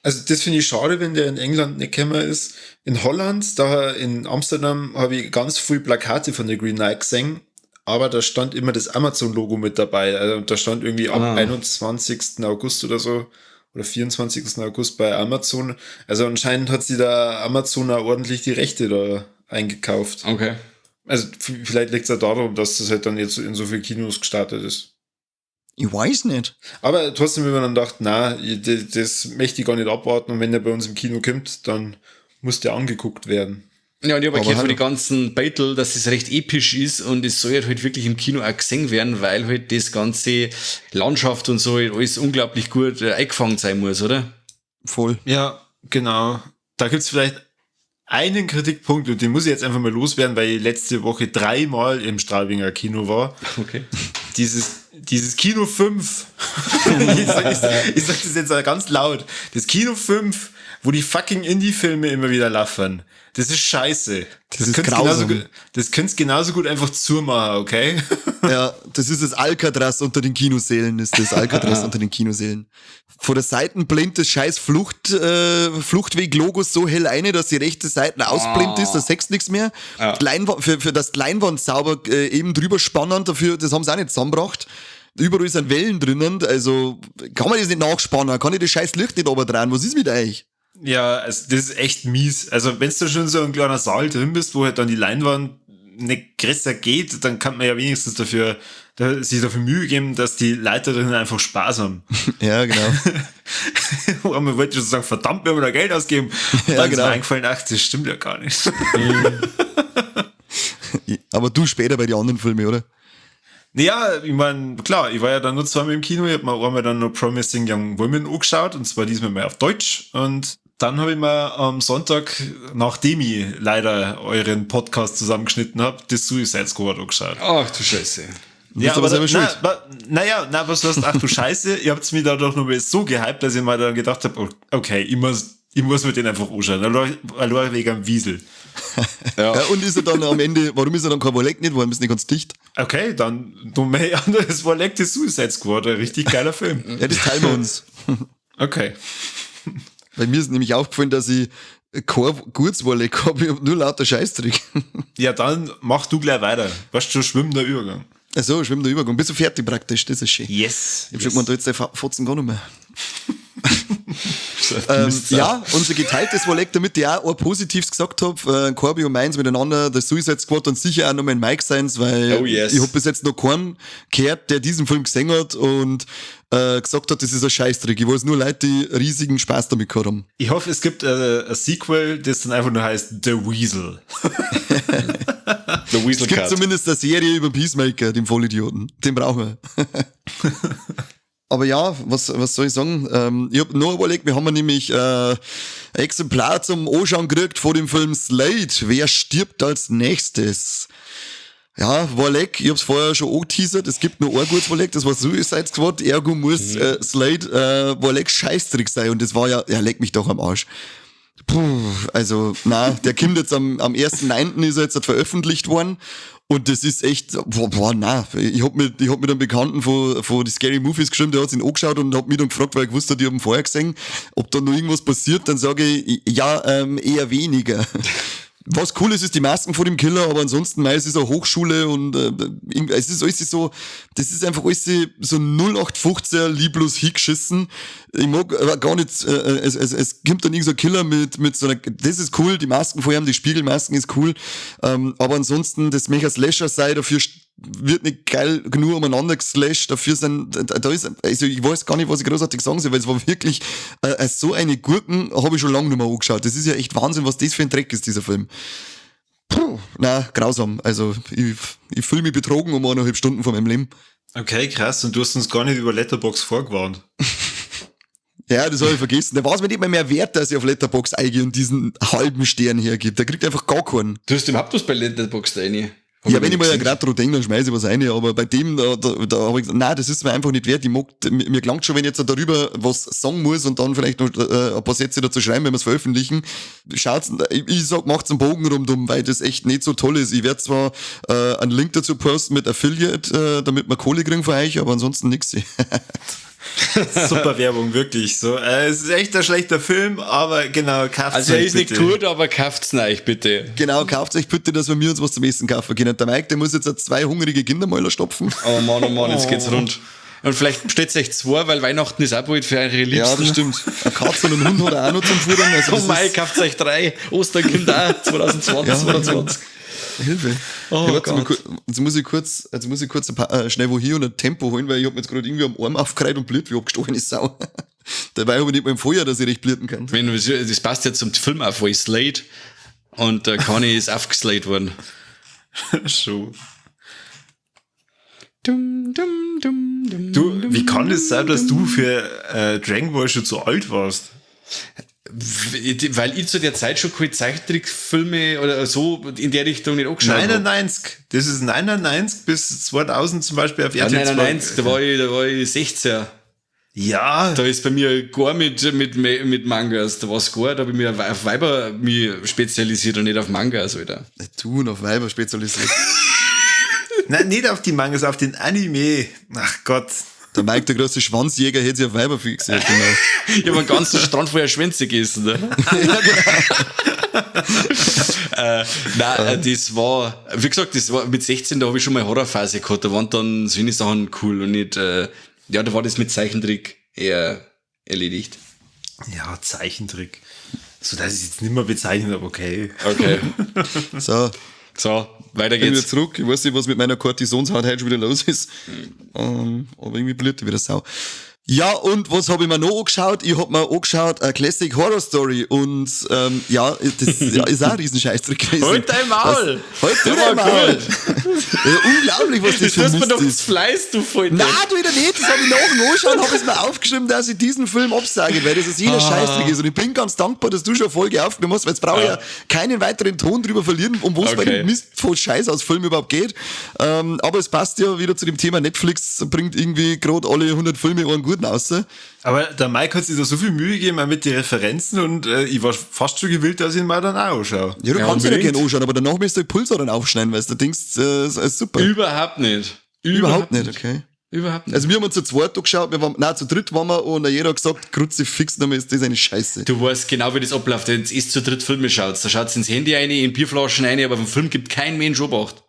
Also das finde ich schade, wenn der in England nicht gekommen ist. In Holland, da in Amsterdam, habe ich ganz früh Plakate von The Green Knight gesehen, aber da stand immer das Amazon-Logo mit dabei. Also da stand irgendwie ab 21. August oder so, oder 24. August bei Amazon. Also anscheinend hat sich da Amazon auch ordentlich die Rechte da eingekauft. Okay. Also vielleicht liegt es ja darum, dass das halt dann jetzt in so vielen Kinos gestartet ist. Ich weiß nicht. Aber trotzdem, wenn man dann dachte, na, das möchte ich gar nicht abwarten, und wenn der bei uns im Kino kommt, dann muss der angeguckt werden. Ja, und ich habe gehört von den ganzen Battle, dass es recht episch ist und es soll halt wirklich im Kino auch gesehen werden, weil halt das ganze Landschaft und so halt alles unglaublich gut eingefangen sein muss, oder? Voll. Ja, genau. Da gibt's vielleicht einen Kritikpunkt, und den muss ich jetzt einfach mal loswerden, weil ich letzte Woche 3-mal im Straubinger Kino war. Okay. Dieses Kino 5, ich sag das jetzt ganz laut, das Kino 5, wo die fucking Indie-Filme immer wieder laufen, das ist scheiße. Das ist grausam. Das könnt's genauso gut einfach zumachen, okay? Ja, das ist das Alcatraz unter den Kinosälen, ist das Alcatraz unter den Kinosälen. Vor der Seite blendet das scheiß Fluchtweg-Logo so hell eine, dass die rechte Seite ausblendet ist, da siehst du nichts mehr. Ja. Leinwand, für das Leinwand sauber eben drüber spannen, dafür, das haben sie auch nicht zusammengebracht. Überall sind Wellen drinnen, also kann man das nicht nachspannen, kann ich das scheiß Licht nicht runterdrahen, was ist mit euch? Ja, also das ist echt mies. Also wenn du schon so ein kleiner Saal drin bist, wo halt dann die Leinwand nicht größer geht, dann kann man ja wenigstens sich dafür Mühe geben, dass die Leute drin einfach Spaß haben. Ja, genau. Und man wollte schon sagen, verdammt, wir haben da Geld ausgeben. Und ja, dann genau. Ist mir eingefallen, ach, das stimmt ja gar nicht. Aber du später bei den anderen Filmen, oder? Naja, ich meine, klar, ich war ja dann nur zweimal im Kino, ich hab mir einmal dann noch Promising Young Women angeschaut, und zwar diesmal mal auf Deutsch, und dann habe ich mir am Sonntag, nachdem ich leider euren Podcast zusammengeschnitten habe, das Suicide Squad angeschaut. Ach du Scheiße. Ja, aber was heißt, ach du Scheiße, ihr habt mich da doch noch mal so gehypt, dass ich mir dann gedacht habe, okay, ich muss mir den einfach anschauen, allein wegen am Wiesel. Ja. Ja, und ist er dann am Ende, warum ist er dann kein Warleck nicht? Warum ist nicht ganz dicht? Okay, dann noch mehr anderes Warleck, das Suicide Squad, ein richtig geiler Film. Ja, das teilen wir uns. Okay. Bei mir ist nämlich aufgefallen, dass ich kein gutes Warleck habe, ich hab nur lauter Scheißdreck. Ja, dann mach du gleich weiter. Weißt du, schwimmender Übergang. Ach so, schwimmender Übergang. Bist du fertig praktisch, das ist schön. Yes. Ich hab schon gemeint, da jetzt der Fotzen gar nicht mehr. Ja, unser geteiltes Warleck, damit ich auch ein Positives gesagt habe, Corby und meins miteinander, der Suicide Squad und sicher auch noch mein Mike seins, weil ich hab bis jetzt noch keinen gehört, der diesen Film gesehen hat und gesagt hat, das ist ein Scheißdreck. Ich weiß nur Leute, die riesigen Spaß damit gehabt haben. Ich hoffe, es gibt ein Sequel, das dann einfach nur heißt The Weasel. The Weasel Es gibt zumindest eine Serie über Peacemaker, den Vollidioten. Den brauchen wir. Aber ja, was soll ich sagen? Ich hab noch überlegt, wir haben nämlich ein Exemplar zum Anschauen gekriegt vor dem Film Slade. Wer stirbt als nächstes? Ja, Warleck, ich hab's vorher schon angeteasert, es gibt nur ein gutes Warleck, das war Suicide Squad, ergo muss Slade Warleck Scheißdreck sein, und das war ja, leck mich doch am Arsch. Puh, also, na, der kommt jetzt am 1.9. ist er jetzt veröffentlicht worden. Und das ist echt, boah, na, ich hab mit einem Bekannten von die Scary Movies geschrieben, der hat sich ihn angeschaut und hat mich dann gefragt, weil ich gewusst hat, ich hab ihn vorher gesehen, ob da noch irgendwas passiert, dann sage ich, ja, eher weniger. Was cool ist, ist die Masken vor dem Killer, aber ansonsten, mei, es ist eine Hochschule und es ist alles so, das ist einfach alles so 0815 lieblos hingeschissen. Ich mag gar nicht, es gibt dann irgend so ein Killer mit so einer, das ist cool, die Masken vor ihm, die Spiegelmasken ist cool, aber ansonsten, das möchte ein Slasher sein, dafür wird nicht geil genug umeinander geslasht, dafür sind, da ist, also ich weiß gar nicht, was ich großartig sagen soll, weil es war wirklich, so eine Gurken habe ich schon lange nicht mehr angeschaut. Das ist ja echt Wahnsinn, was das für ein Dreck ist, dieser Film. Puh, na, grausam. Also ich fühle mich betrogen um 1,5 Stunden von meinem Leben. Okay, krass. Und du hast uns gar nicht über Letterboxd vorgewarnt. Ja, das habe ich vergessen. Der war es mir nicht mehr wert, dass ich auf Letterboxd eingehe und diesen halben Stern hergibt. Der kriegt einfach gar keinen. Du hast überhaupt was bei Letterboxd rein. Ja, wenn ich mal ja gerade dran denke, dann schmeiße ich was rein, aber bei dem, da habe ich gesagt, nein, das ist mir einfach nicht wert. Ich mag, mir gelangt schon, wenn ich jetzt darüber was sagen muss und dann vielleicht noch ein paar Sätze dazu schreiben, wenn wir es veröffentlichen. Schaut's, ich sag, macht's einen Bogen rundum, weil das echt nicht so toll ist. Ich werde zwar einen Link dazu posten mit Affiliate, damit wir Kohle kriegen für euch, aber ansonsten nix. Super Werbung, wirklich. So, es ist echt ein schlechter Film, aber genau, kauft's Also er ist nicht gut, aber kauft's euch bitte. Genau, kauft euch bitte, dass wir mir uns was zum Essen kaufen können. Der Mike, der muss jetzt 2 hungrige Kindermäuler stopfen. Oh Mann, jetzt geht's rund. Und vielleicht bestellt euch 2, weil Weihnachten ist auch bald für eure Liebsten. Ja, das stimmt. Eine Katze und einen Hund hat er auch noch zum Futtern. Also oh mei, kauft euch 3. Ostern kommt auch, 2020, ja. 2022. Hilfe. Oh, hey, warte, jetzt muss ich kurz ein paar, schnell wo hier und ein Tempo holen, weil ich hab mir jetzt gerade irgendwie am Arm aufgereiht und blüht wie abgestochene Sau. Dabei habe ich nicht mal im Vorjahr, dass ich recht blüten kann. Das passt ja zum Film auf, wo ich Slade und der Conny ist aufgeslayed worden. Schon. Du, wie kann das sein, dass du für Dragon Ball schon zu alt warst? Weil ich zu der Zeit schon keine Zeichentrickfilme oder so in der Richtung nicht angeschaut habe. 99, das ist 99 bis 2000 zum Beispiel auf RTL 2. 99, da war ich 16. Ja. Da ist bei mir gar mit Mangas, da war's gar, da habe ich mich auf Weiber mich spezialisiert und nicht auf Mangas, Alter. Du und auf Weiber spezialisiert. Nein, nicht auf die Mangas, auf den Anime. Ach Gott. Der Mike, der große Schwanzjäger, hätte sich auf Weiber fixiert. Genau. Ich habe einen ganzen Strand voller Schwänze gegessen. Ne? Ja, genau. Nein, das war, wie gesagt, das war mit 16, da habe ich schon mal Horrorphase gehabt. Da waren dann solche Sachen cool und nicht, ja, da war das mit Zeichentrick eher erledigt. Ja, Zeichentrick. So, dass ich es jetzt nicht mehr bezeichnet, aber okay. Okay. So, weiter geht's. Bin wieder zurück. Ich weiß nicht, was mit meiner Kortisonshaut heute schon wieder los ist. Aber irgendwie blüht die wieder Sau. Ja, und was habe ich mir noch angeschaut? Ich hab mir angeschaut, a Classic Horror Story. Und ja, das ist auch ein Riesenscheißdreck gewesen. Halt dein Maul! Halt dein Maul! Ja, unglaublich, was das für ein Mist doch ist. Fleiß, du Voll. Nein, du wieder nicht. Das habe ich nach dem Anschauen, habe ich es mir aufgeschrieben, dass ich diesen Film absage, weil das jeder Scheißdreck ist. Und ich bin ganz dankbar, dass du schon eine Folge aufgenommen hast, weil jetzt brauche ich ja keinen weiteren Ton drüber verlieren, um was bei dem Mist von Scheiß aus Film überhaupt geht. Aber es passt ja wieder zu dem Thema, Netflix bringt irgendwie gerade alle 100 Filme einen guten raus. Aber der Mike hat sich da so viel Mühe gegeben, auch mit den Referenzen, und ich war fast schon gewillt, dass ich ihn mal dann auch anschaue. Ja, du kannst ihn ja gerne anschauen, aber danach müsst du die Pulsadern aufschneiden, weil du denkst, ist super. Überhaupt nicht. Überhaupt nicht, okay. Überhaupt nicht. Also wir haben uns zu zweit geschaut, wir waren, nein, zu dritt waren wir, und jeder hat gesagt, Kruzifix, ist das eine Scheiße. Du weißt genau, wie das abläuft, wenn du zu dritt Filme schaut. Da schaut ins Handy rein, in Bierflaschen rein, aber vom Film gibt kein Mensch Obacht.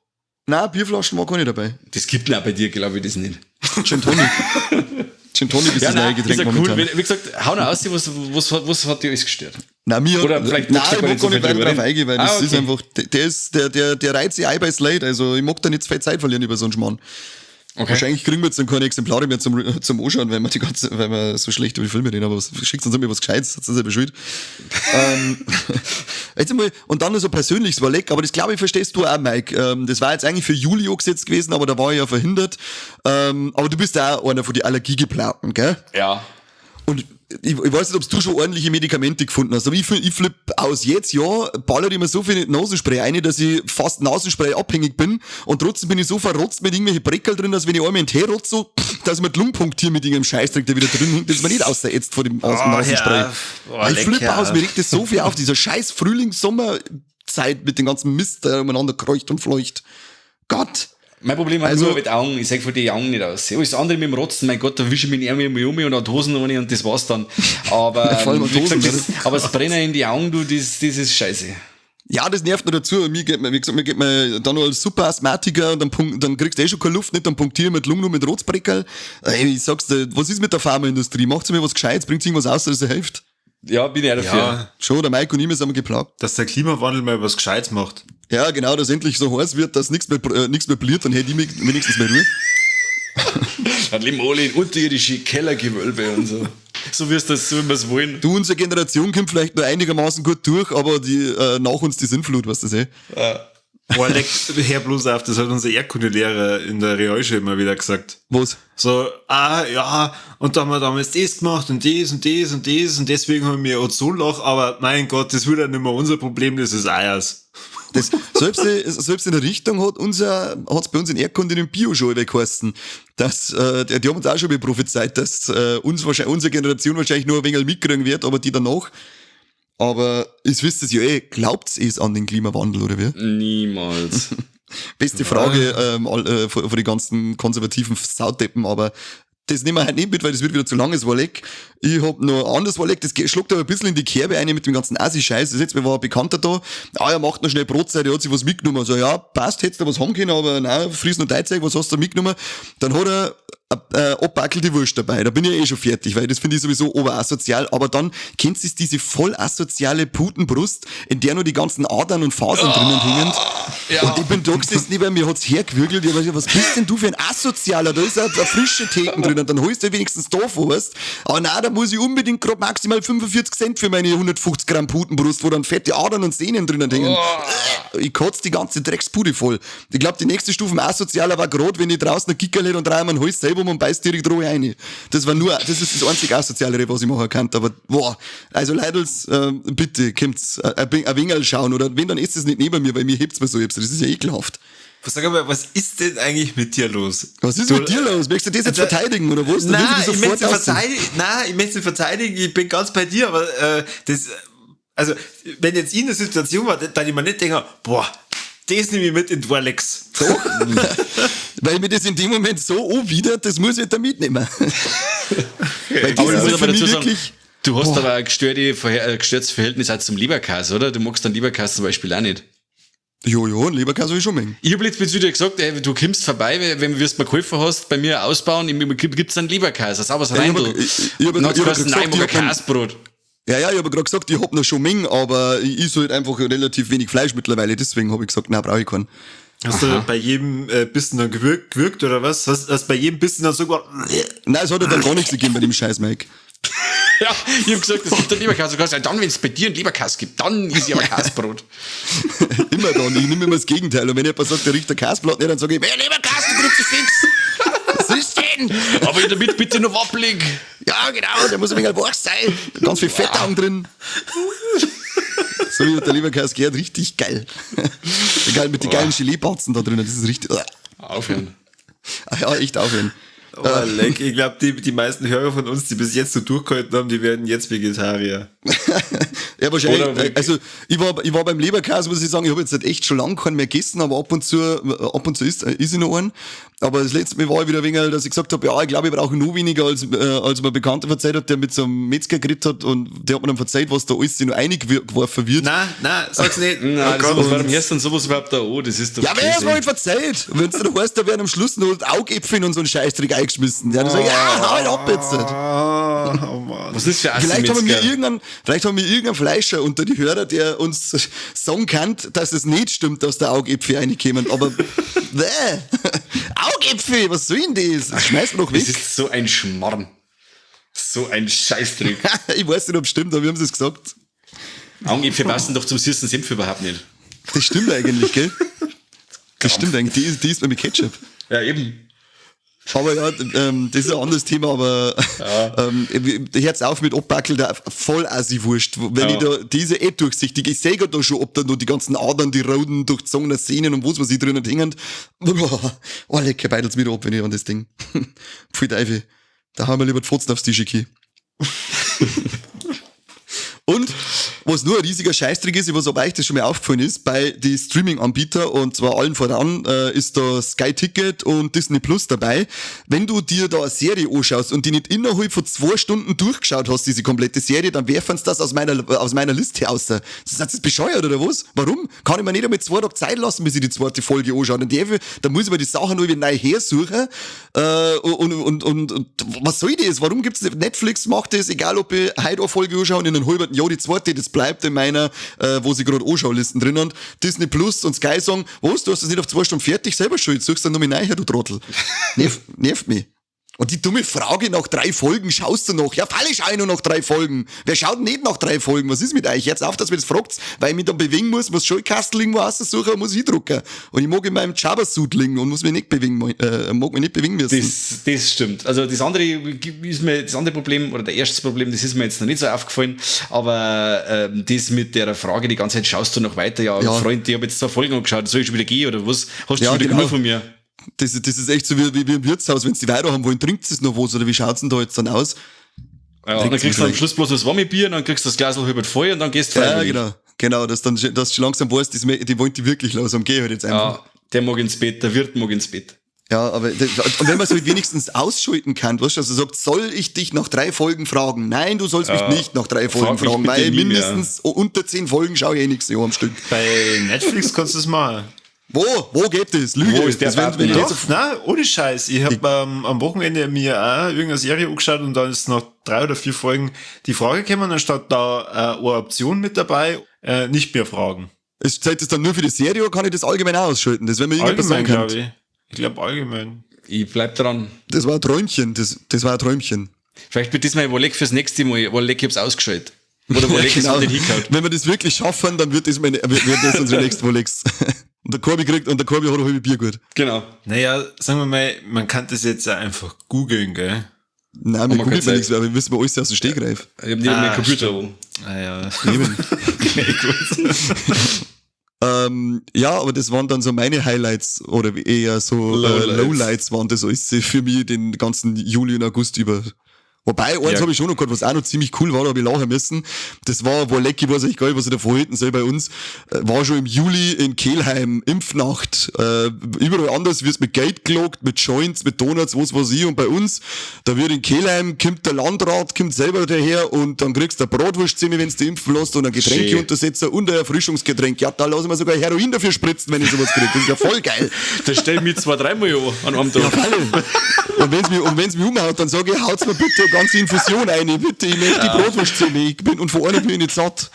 Nein, Bierflaschen war gar nicht dabei. Das gibt auch bei dir, glaube ich, das nicht. Gin Tonic. Gin Tonic ist ja, das neue Getränk ist ja momentan. Cool. Wie gesagt, hau noch aus, was hat dich alles gestört? Nein, mir Oder vielleicht nein, ich mag gar nicht weiter drauf eingehen, weil das okay. ist einfach, der ist, der reizt sich ein bei Slate, also ich mag da nicht zu viel Zeit verlieren über so einen Schmarrn. Okay. Wahrscheinlich kriegen wir jetzt dann keine Exemplare mehr zum Anschauen, weil wir die ganze, weil wir so schlecht über die Filme reden, aber schickt uns immer was Gescheites, hat uns selber schuld. Jetzt einmal, und dann noch so persönlich, es war leck, aber das glaube ich verstehst du auch, Mike. Das war jetzt eigentlich für Juli angesetzt gewesen, aber da war ich ja verhindert. Aber du bist ja auch einer von den Allergiegeplagten, gell? Ja. Und ich weiß nicht, ob du schon ordentliche Medikamente gefunden hast, aber ich flipp aus jetzt, ja, ballert immer so viel Nasenspray ein, dass ich fast Nasenspray abhängig bin und trotzdem bin ich so verrotzt mit irgendwelchen Breckerl drin, dass wenn ich einmal in den Tee rotze, so, dass ich mir die Lunge punktiere mit irgendeinem Scheißdreck, der wieder drin hängt, dass man nicht außerätzt vor dem Nasenspray. Ja. Oh, Ich flippe lecker. aus, mir regt das so viel auf, dieser scheiß Frühlings-Sommerzeit mit dem ganzen Mist, der umeinander kreucht und fleucht. Gott! Mein Problem hat Also- nur mit Augen. Ich sag von die Augen nicht aus. Alles andere mit dem Rotzen, mein Gott, da wische ich mich Ärmel um und auch die Hosen rein und das war's dann. Aber, Vor allem wie gesagt, Hosen, das, aber das Brennen in die Augen, du, das ist scheiße. Ja, das nervt noch dazu. Mir geht mir, wie gesagt, mir geht mir dann noch als super Asthmatiker und dann kriegst du eh schon keine Luft nicht, dann punktiere ich mit Lungen nur mit Rotzbreckerl. Ey, ich sag's dir, was ist mit der Pharmaindustrie? Macht sie mir was Gescheites? Bringt sie irgendwas aus, dass es hilft? Ja, bin ich auch dafür. Ja, Schon, der Mike und ich, wir sind wir geplagt. dass der Klimawandel mal was Gescheites macht. Ja, genau, dass endlich so heiß wird, dass nichts mehr, nichts mehr bliert, dann hätte ich mich wenigstens mehr Ruhe. Dann leben alle in unterirdische Kellergewölbe und so. So wirst das, so wie wir's wollen. Du, unsere Generation kommt vielleicht nur einigermaßen gut durch, aber die nach uns die Sinnflut, weißt du das eh? Boah, leck, hör bloß auf, das hat unser Erdkundelehrer in der Realschule immer wieder gesagt. Was? So, ah, ja, und da haben wir damals das gemacht und das und das und das und deswegen haben wir Ozonloch, aber mein Gott, das wird ja nicht mehr unser Problem, das ist eiers. Das, selbst in der Richtung hat hat's bei uns in Erdkunde in Bio schon geheißen, dass, die haben uns auch schon prophezeit, dass uns wahrscheinlich, unsere Generation wahrscheinlich nur ein wenig mitkriegen wird, aber die danach. Aber es wisst es ja eh, glaubt's es an den Klimawandel, oder wie? Niemals. Beste Frage für die ganzen konservativen Saudeppen, aber das nehmen wir halt nicht mit, weil das wird wieder zu lang, das war leck. Ich hab noch ein anderes war leck, das schluckt aber ein bisschen in die Kerbe eine mit dem ganzen Assi-Scheiß. Das jetzt, war ein Bekannter da, ah, er macht noch schnell Brotzeit, er hat sich was mitgenommen. So, ja, passt, hättest du was haben können, aber nein, friss noch dein Zeug, was hast du da mitgenommen? Dann hat er abbackelte Wurst dabei. Da bin ich ja eh schon fertig, weil das finde ich sowieso oberasozial. Aber dann kennst du diese voll asoziale Putenbrust, in der nur die ganzen Adern und Fasern drinnen hängen. Ja. Und ich bin da gesessen, neben mir hat's hergewürgelt. Ich hab gesagt, was bist denn du für ein Asozialer? Da ist ein frische Theken drin. Dann holst du wenigstens da vor, weißt? Aber nein, da muss ich unbedingt grad maximal 45 Cent für meine 150 Gramm Putenbrust, wo dann fette Adern und Sehnen drinnen hängen. Ich kotz die ganze Dreckspude voll. Ich glaub, die nächste Stufe Asozialer war grad, wenn ich draußen ein Gickerl hätte und drei meinen Hals selber um und beißt direkt roh rein. Das war nur, das ist das einzig Asozialere, was ich machen kann. Aber, boah, also Leidels, bitte, kommt's, ein wenig schauen, oder wenn, dann ist es nicht neben mir, weil mir hebt's mir so, das ist ja ekelhaft. Sag mal, was ist denn eigentlich mit dir los? Was ist mit dir los? Möchtest du das jetzt verteidigen, oder was? Nein, ich möchte verteidigen, nein, ich möchte verteidigen, ich bin ganz bei dir, aber das, also, wenn jetzt ich in der Situation war, dann ich mir nicht denke, boah, das nehme ich mit in Dwarlex. Doch, weil mir das in dem Moment so anwidert, das muss ich da mitnehmen. Weil das Aber ist ich muss für aber mich dazu sagen, wirklich... Du hast aber ein gestörtes Verhältnis auch zum Leberkäse, oder? Du magst den Leberkäse zum Beispiel auch nicht. Jo, jo, einen Leberkäse habe ich schon mögen. Ich hab letztens zu dir gesagt, ey, du kommst vorbei, wenn du mir geholfen hast, bei mir ausbauen, gibt's einen Leberkäse, ein sauberes Reindl. Ich hab gesagt, nein, ich mag ein Käsebrot. Ja, ich hab gerade gesagt, ich hab noch schon Mengen, aber ich esse halt einfach relativ wenig Fleisch mittlerweile, deswegen hab ich gesagt, nein, brauche ich keinen. Hast du bei jedem Bissen dann gewürgt oder was? Hast bei jedem Bissen dann so gemacht? Nein, es hat ja dann gar nichts gegeben bei dem Scheiß, Mike. Ja, ich hab gesagt, es gibt einen Leberkäse. Du kannst, ja, dann, wenn es bei dir einen Leberkäse gibt, dann ist ja aber Käsebrot. Immer dann, ich nehme immer das Gegenteil. Und wenn jemand sagt, der riecht der Käseblatt nicht, dann sage ich, wer Leberkäse, du Kruzifix! Was ist denn? Aber damit bitte noch wappelig. Ja, genau, der muss ein wenig wach sein. Ganz viel Fettaugen drin. So wie der Leberkäse gehört, richtig geil. Geil mit den geilen Geleebatzen da drin, das ist richtig. Aufhören. Ja, echt aufhören. Oh, leck. Ich glaube, die meisten Hörer von uns, die bis jetzt so durchgehalten haben, die werden jetzt Vegetarier. Ja, wahrscheinlich. Oder also, ich war beim Leberkäse, muss ich sagen, ich habe jetzt echt schon lange keinen mehr gegessen, aber ab und zu ist ich noch einen. Aber das letzte Mal war ich wieder ein wenig, dass ich gesagt habe, ja, ich glaube, ich brauche noch weniger, als mir ein Bekannter verzeiht hat, der mit so einem Metzger geredet hat und der hat mir dann verzeiht, was da alles noch reingeworfen wird. Nein, sag's nicht. Nein, oh Gott, warum hörst du denn sowas überhaupt da an? Das ist doch ja, wer ist mir nicht verzeiht? Wenn's dann heißt, da werden am Schluss noch Augäpfel und so ein Scheißdreck eingeschmissen. Ja, dann sag ich, ja, hau halt ab jetzt. Oh Mann. Was ist für ein Vielleicht haben wir irgendeinen Fleischer unter die Hörer, der uns sagen kann, dass es nicht stimmt, dass da Augäpfel reinkommen. Aber, bäh. Augäpfel, was soll denn das? Das schmeißt man doch weg. Das ist so ein Schmarrn. So ein Scheißdreck. Ich weiß nicht, ob es stimmt, aber wir haben es gesagt. Augäpfel passen doch zum süßen Senf überhaupt nicht. Das stimmt eigentlich, gell? Das stimmt eigentlich. Die isst man mit Ketchup. Ja, eben. Aber ja, das ist ein anderes Thema, aber ja. Hört's auf mit Abbackeln, da voll assi-wurscht. Wenn ich da, diese eh durchsichtig, ich sehe da schon, ob da nur die ganzen Adern, die roten, durchzogenen Sehnen und was sie drinnen hängen. Oh, lecker, beidelt's wieder ab, wenn ich an das Ding. Pfui Teufel. Da haben wir lieber die Fotzen aufs Tisch gekriegt. Und was nur ein riesiger Scheißdreck ist, ich weiß, ob euch das schon mal aufgefallen ist, bei die Streaming-Anbieter, und zwar allen voran, ist da Sky Ticket und Disney Plus dabei. Wenn du dir da eine Serie anschaust und die nicht innerhalb von 2 Stunden durchgeschaut hast, diese komplette Serie, dann werfen sie das aus meiner Liste raus. Das ist das bescheuert, oder was? Warum? Kann ich mir nicht einmal 2 Tage Zeit lassen, bis ich die zweite Folge anschaue? Und da muss ich mir die Sachen nur wieder neu hersuchen. Und was soll das? Warum gibt's das? Netflix macht das, egal ob ich heute eine Folge anschaue und in einem halben Jahr die zweite, das bleibt in meiner, wo sie gerade Anschaulisten drin haben. Disney Plus und Sky sagen, was, du hast das nicht auf 2 Stunden fertig, selber schuld, suchst dann noch mal rein, du Trottel. Nervt mich. Und die dumme Frage nach 3 Folgen, schaust du noch? Ja, freilich schau ich nur nach 3 Folgen. Wer schaut nicht nach 3 Folgen? Was ist mit euch? Jetzt auf, dass mir das fragt, weil ich mich dann bewegen muss, muss Schulkastel irgendwo raussuchen und muss hindrucken. Und ich mag in meinem Jabba-Suit liegen und muss mich nicht bewegen, mag mich nicht bewegen müssen. Das stimmt. Also das andere ist mir, das andere Problem, oder der erste Problem, das ist mir jetzt noch nicht so aufgefallen, aber das mit der Frage die ganze Zeit, schaust du noch weiter? Ja, ja. Freund, ich habe jetzt 2 Folgen angeschaut, soll ich schon wieder gehen oder was? Hast du schon wieder genug von mir? Das ist echt so wie im Wirtshaus, wenn sie die weiter haben wollen, trinkt es noch was oder wie schaut's denn da jetzt dann aus? Ja, und dann kriegst du am Schluss bloß das warme Bier und dann kriegst du das Glas halb voll und dann gehst du freiwillig. Ja, genau, dass dann dass du langsam weißt, die wollen die wirklich langsam gehen halt jetzt einfach. Ja, der mag ins Bett, der Wirt mag ins Bett. Ja, aber und wenn man es halt wenigstens ausschalten kann, weißt du, also sagt, soll ich dich nach 3 Folgen fragen? Nein, du sollst mich nicht nach 3 Folgen fragen, weil mindestens unter 10 Folgen schaue ich eh nichts mehr am Stück. Bei Netflix kannst du das machen. Wo geht das? Lüge. Wo ist der das, wenn doch, nein, ohne Scheiß. Ich habe am Wochenende mir auch irgendeine Serie angeschaut und dann ist nach 3 oder 4 Folgen die Frage gekommen, dann stand da eine Option mit dabei, nicht mehr fragen. Ist das dann nur für die Serie oder kann ich das allgemein auch ausschalten? Das, wenn mir irgendetwas sagen kann. Ich. Ich glaube allgemein. Ich bleib dran. Das war ein Träumchen. Das war ein Träumchen. Vielleicht wird das mal Wolleck fürs nächste Mal. Wolleck, ich hab's ausgeschaltet. Oder Wolleck ist genau. den hingehauen. Wenn wir das wirklich schaffen, dann wird das, wird das unsere nächste Wollecks. Und der Korbi kriegt, und der Korbi hat ein halbes Bier gut. Genau. Naja, sagen wir mal, man kann das jetzt ja einfach googeln, gell? Nein, wir googeln nichts, weil wir wissen wir alles aus dem Stegreif. Ich hab nicht mehr Computer oben. Ah ja. Eben. Okay, gut. Ja, aber das waren dann so meine Highlights oder eher so Lowlights waren das alles für mich den ganzen Juli und August über. Wobei, eins habe ich schon noch gehabt, was auch noch ziemlich cool war, da habe ich lachen müssen. Das war, wo Lecki, weiß ich gar nicht, was ich da vorhin soll bei uns, war schon im Juli in Kelheim, Impfnacht. Überall anders wirst mit Geld gelockt, mit Joints, mit Donuts, was weiß ich. Und bei uns, da wird in Kelheim, kommt der Landrat, kommt selber daher und dann kriegst du eine Bratwurst, wenn du impfen lässt und ein Getränkeuntersetzer und ein Erfrischungsgetränk. Ja, da lassen wir sogar Heroin dafür spritzen, wenn ich sowas krieg. Das ist ja voll geil. Da stell ich mich 2-3 Mal an einem Tag. Ja, alle. Und wenn's mich umhaut, dann sage ich, haut's mir bitte eine ganze Infusion rein, bitte, ich möchte die Bratwurst sehen, ich bin, und vor allem bin ich nicht satt.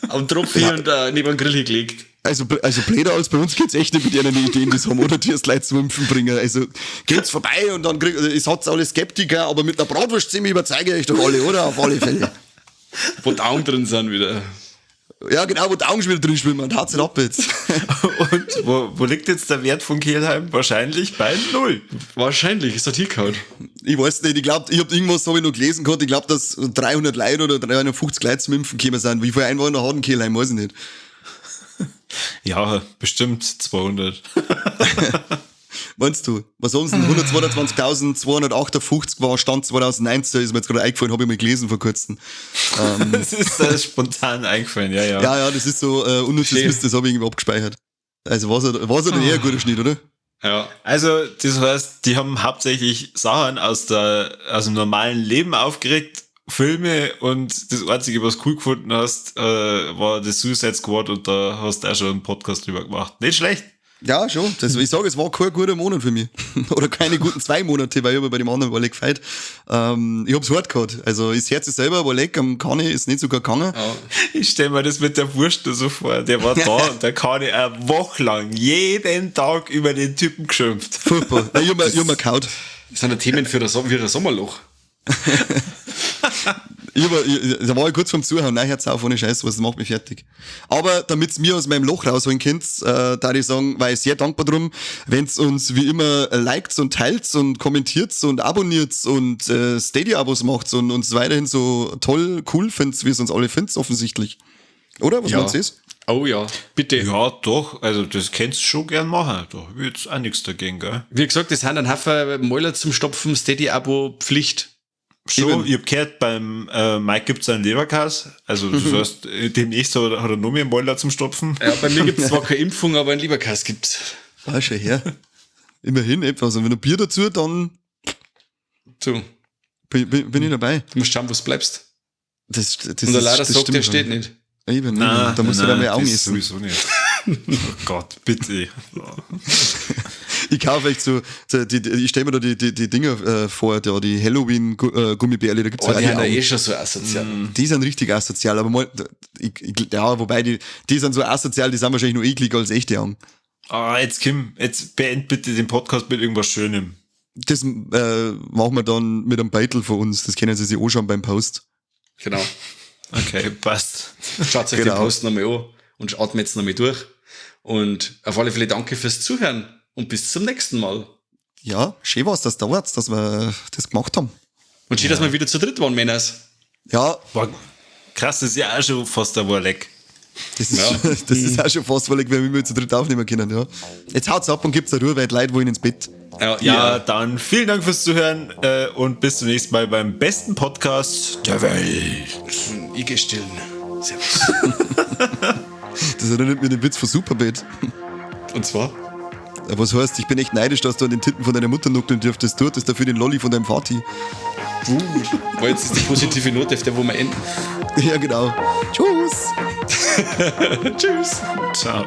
Am Tropf hier und neben den Grill gelegt. Also blöder als bei uns geht's echt nicht mit ihren Ideen, die sie haben, oder die erst Leute zum Impfen bringen. Also geht's vorbei und dann kriegt, also, es hat's alle Skeptiker, aber mit einer Bratwurst ziemlich überzeige ich doch alle, oder? Auf alle Fälle. Wo die Augen drin sind wieder. Ja, genau, wo die Augen schon wieder drin schwimmen und haut's nicht ab jetzt. Und wo liegt jetzt der Wert von Kelheim? Wahrscheinlich bei 0. Wahrscheinlich, ist das hingehauen. Ich weiß nicht, ich glaube, ich hab irgendwas, hab ich noch gelesen gehabt, ich glaube, dass 300 Leute oder 350 Leute zum Impfen gekommen sind. Wie viel Einwohner hat denn Kelheim, weiß ich nicht. Ja, bestimmt 200. Meinst du? Was haben sie denn? 122.258 war Stand 2019, ist mir jetzt gerade eingefallen, habe ich mal gelesen vor kurzem. Das ist da spontan eingefallen, ja, ja. Ja, ja, das ist so unnützes Wissen, das habe ich irgendwie abgespeichert. Also war es ja eher ein guter Schnitt, oder? Ja. Also, das heißt, die haben hauptsächlich Sachen aus dem normalen Leben aufgeregt, Filme, und das Einzige, was du cool gefunden hast, war das Suicide Squad, und da hast du auch schon einen Podcast drüber gemacht. Nicht schlecht. Ja, schon. Das, ich sage, es war kein guter Monat für mich. Oder keine guten 2 Monate, weil ich habe bei dem anderen Wolleck gefeiert. Ich hab's hart gehabt. Also, das Herz ist selber, Wolleck am Kani ist nicht sogar gegangen. Ja. Ich stell mir das mit der Wurst so vor. Der war da und der Kani eine Woche lang jeden Tag über den Typen geschimpft. Furchtbar. Nein, ich hab mir gehaut. Das sind ja Themen für das Sommerloch. Da war ich kurz vorm Zuhören. Nein, hört's auf, ohne Scheiß, was macht mich fertig. Aber damit's mir aus meinem Loch rausholen könnt, da ich sagen, war ich sehr dankbar drum, wenn's uns wie immer liked und teilt und kommentiert und abonniert und Steady-Abos macht und uns weiterhin so toll, cool findet, wie es uns alle findet, offensichtlich. Oder? Was Ja. meinst du? Oh ja, bitte. Ja, doch, also das könntest du schon gern machen. Da hab ich jetzt auch nichts dagegen, gell? Wie gesagt, das sind ein Haufen Mäuler zum Stopfen, Steady-Abo, Pflicht. Schon, Eben. ich hab gehört, beim Mike gibt's einen Leberkäse. Also das heißt, demnächst hat er noch mehr Mäuler zum Stopfen. Ja, bei mir gibt's zwar keine Impfung, aber einen Leberkäse gibt's. Ah, schon her. Immerhin etwas. Und wenn noch Bier dazu, dann So, bin ich dabei. du musst schauen, wo du bleibst. Das Und der leider das sagt, der stimmt steht schon. nicht. Eben, eben. Da musst du dann mehr Augen das essen. Sowieso nicht. Oh Gott, bitte. Ich kaufe echt so, ich stelle mir da die Dinger vor, da, die Halloween-Gummibärle, da gibt's Oh, ja auch die die sind ja Augen. eh schon so asozial. Die sind richtig asozial, aber mal, ja, wobei die sind so asozial, die sind wahrscheinlich nur ekliger als echte Augen. Ah, jetzt Kim, jetzt beend bitte den Podcast mit irgendwas Schönem. Das machen wir dann mit einem Beitel von uns, das können sie sich anschauen beim Post. Genau. Okay, passt. Schaut euch Genau. den Post nochmal an und atmet jetzt nochmal durch. Und auf alle Fälle danke fürs Zuhören und bis zum nächsten Mal. Ja, schön war's, dass dauert, dass wir das gemacht haben. Und schön, dass wir wieder zu dritt waren, Männers. Ja, Boah, krass, das ist ja auch schon fast ein Warleck. das ist, Ja. das ist auch schon fast, weil wir immer zu dritt aufnehmen können, ja. Jetzt haut's ab und gibt's eine Ruhe, weil die Leute wollen ins Bett. Ja, Ja, dann vielen Dank fürs Zuhören und bis zum nächsten Mal beim besten Podcast der Welt. Ich geh stillen. Servus. Das erinnert mich an den Witz von Superbad. Und zwar? Was heißt, ich bin echt neidisch, dass du an den Titten von deiner Mutter nuckeln dürftest. Du hattest dafür den Lolli von deinem Vati. War jetzt ist die positive Note, auf der wo wir enden. Ja, genau. Tschüss. Tschüss. Ciao.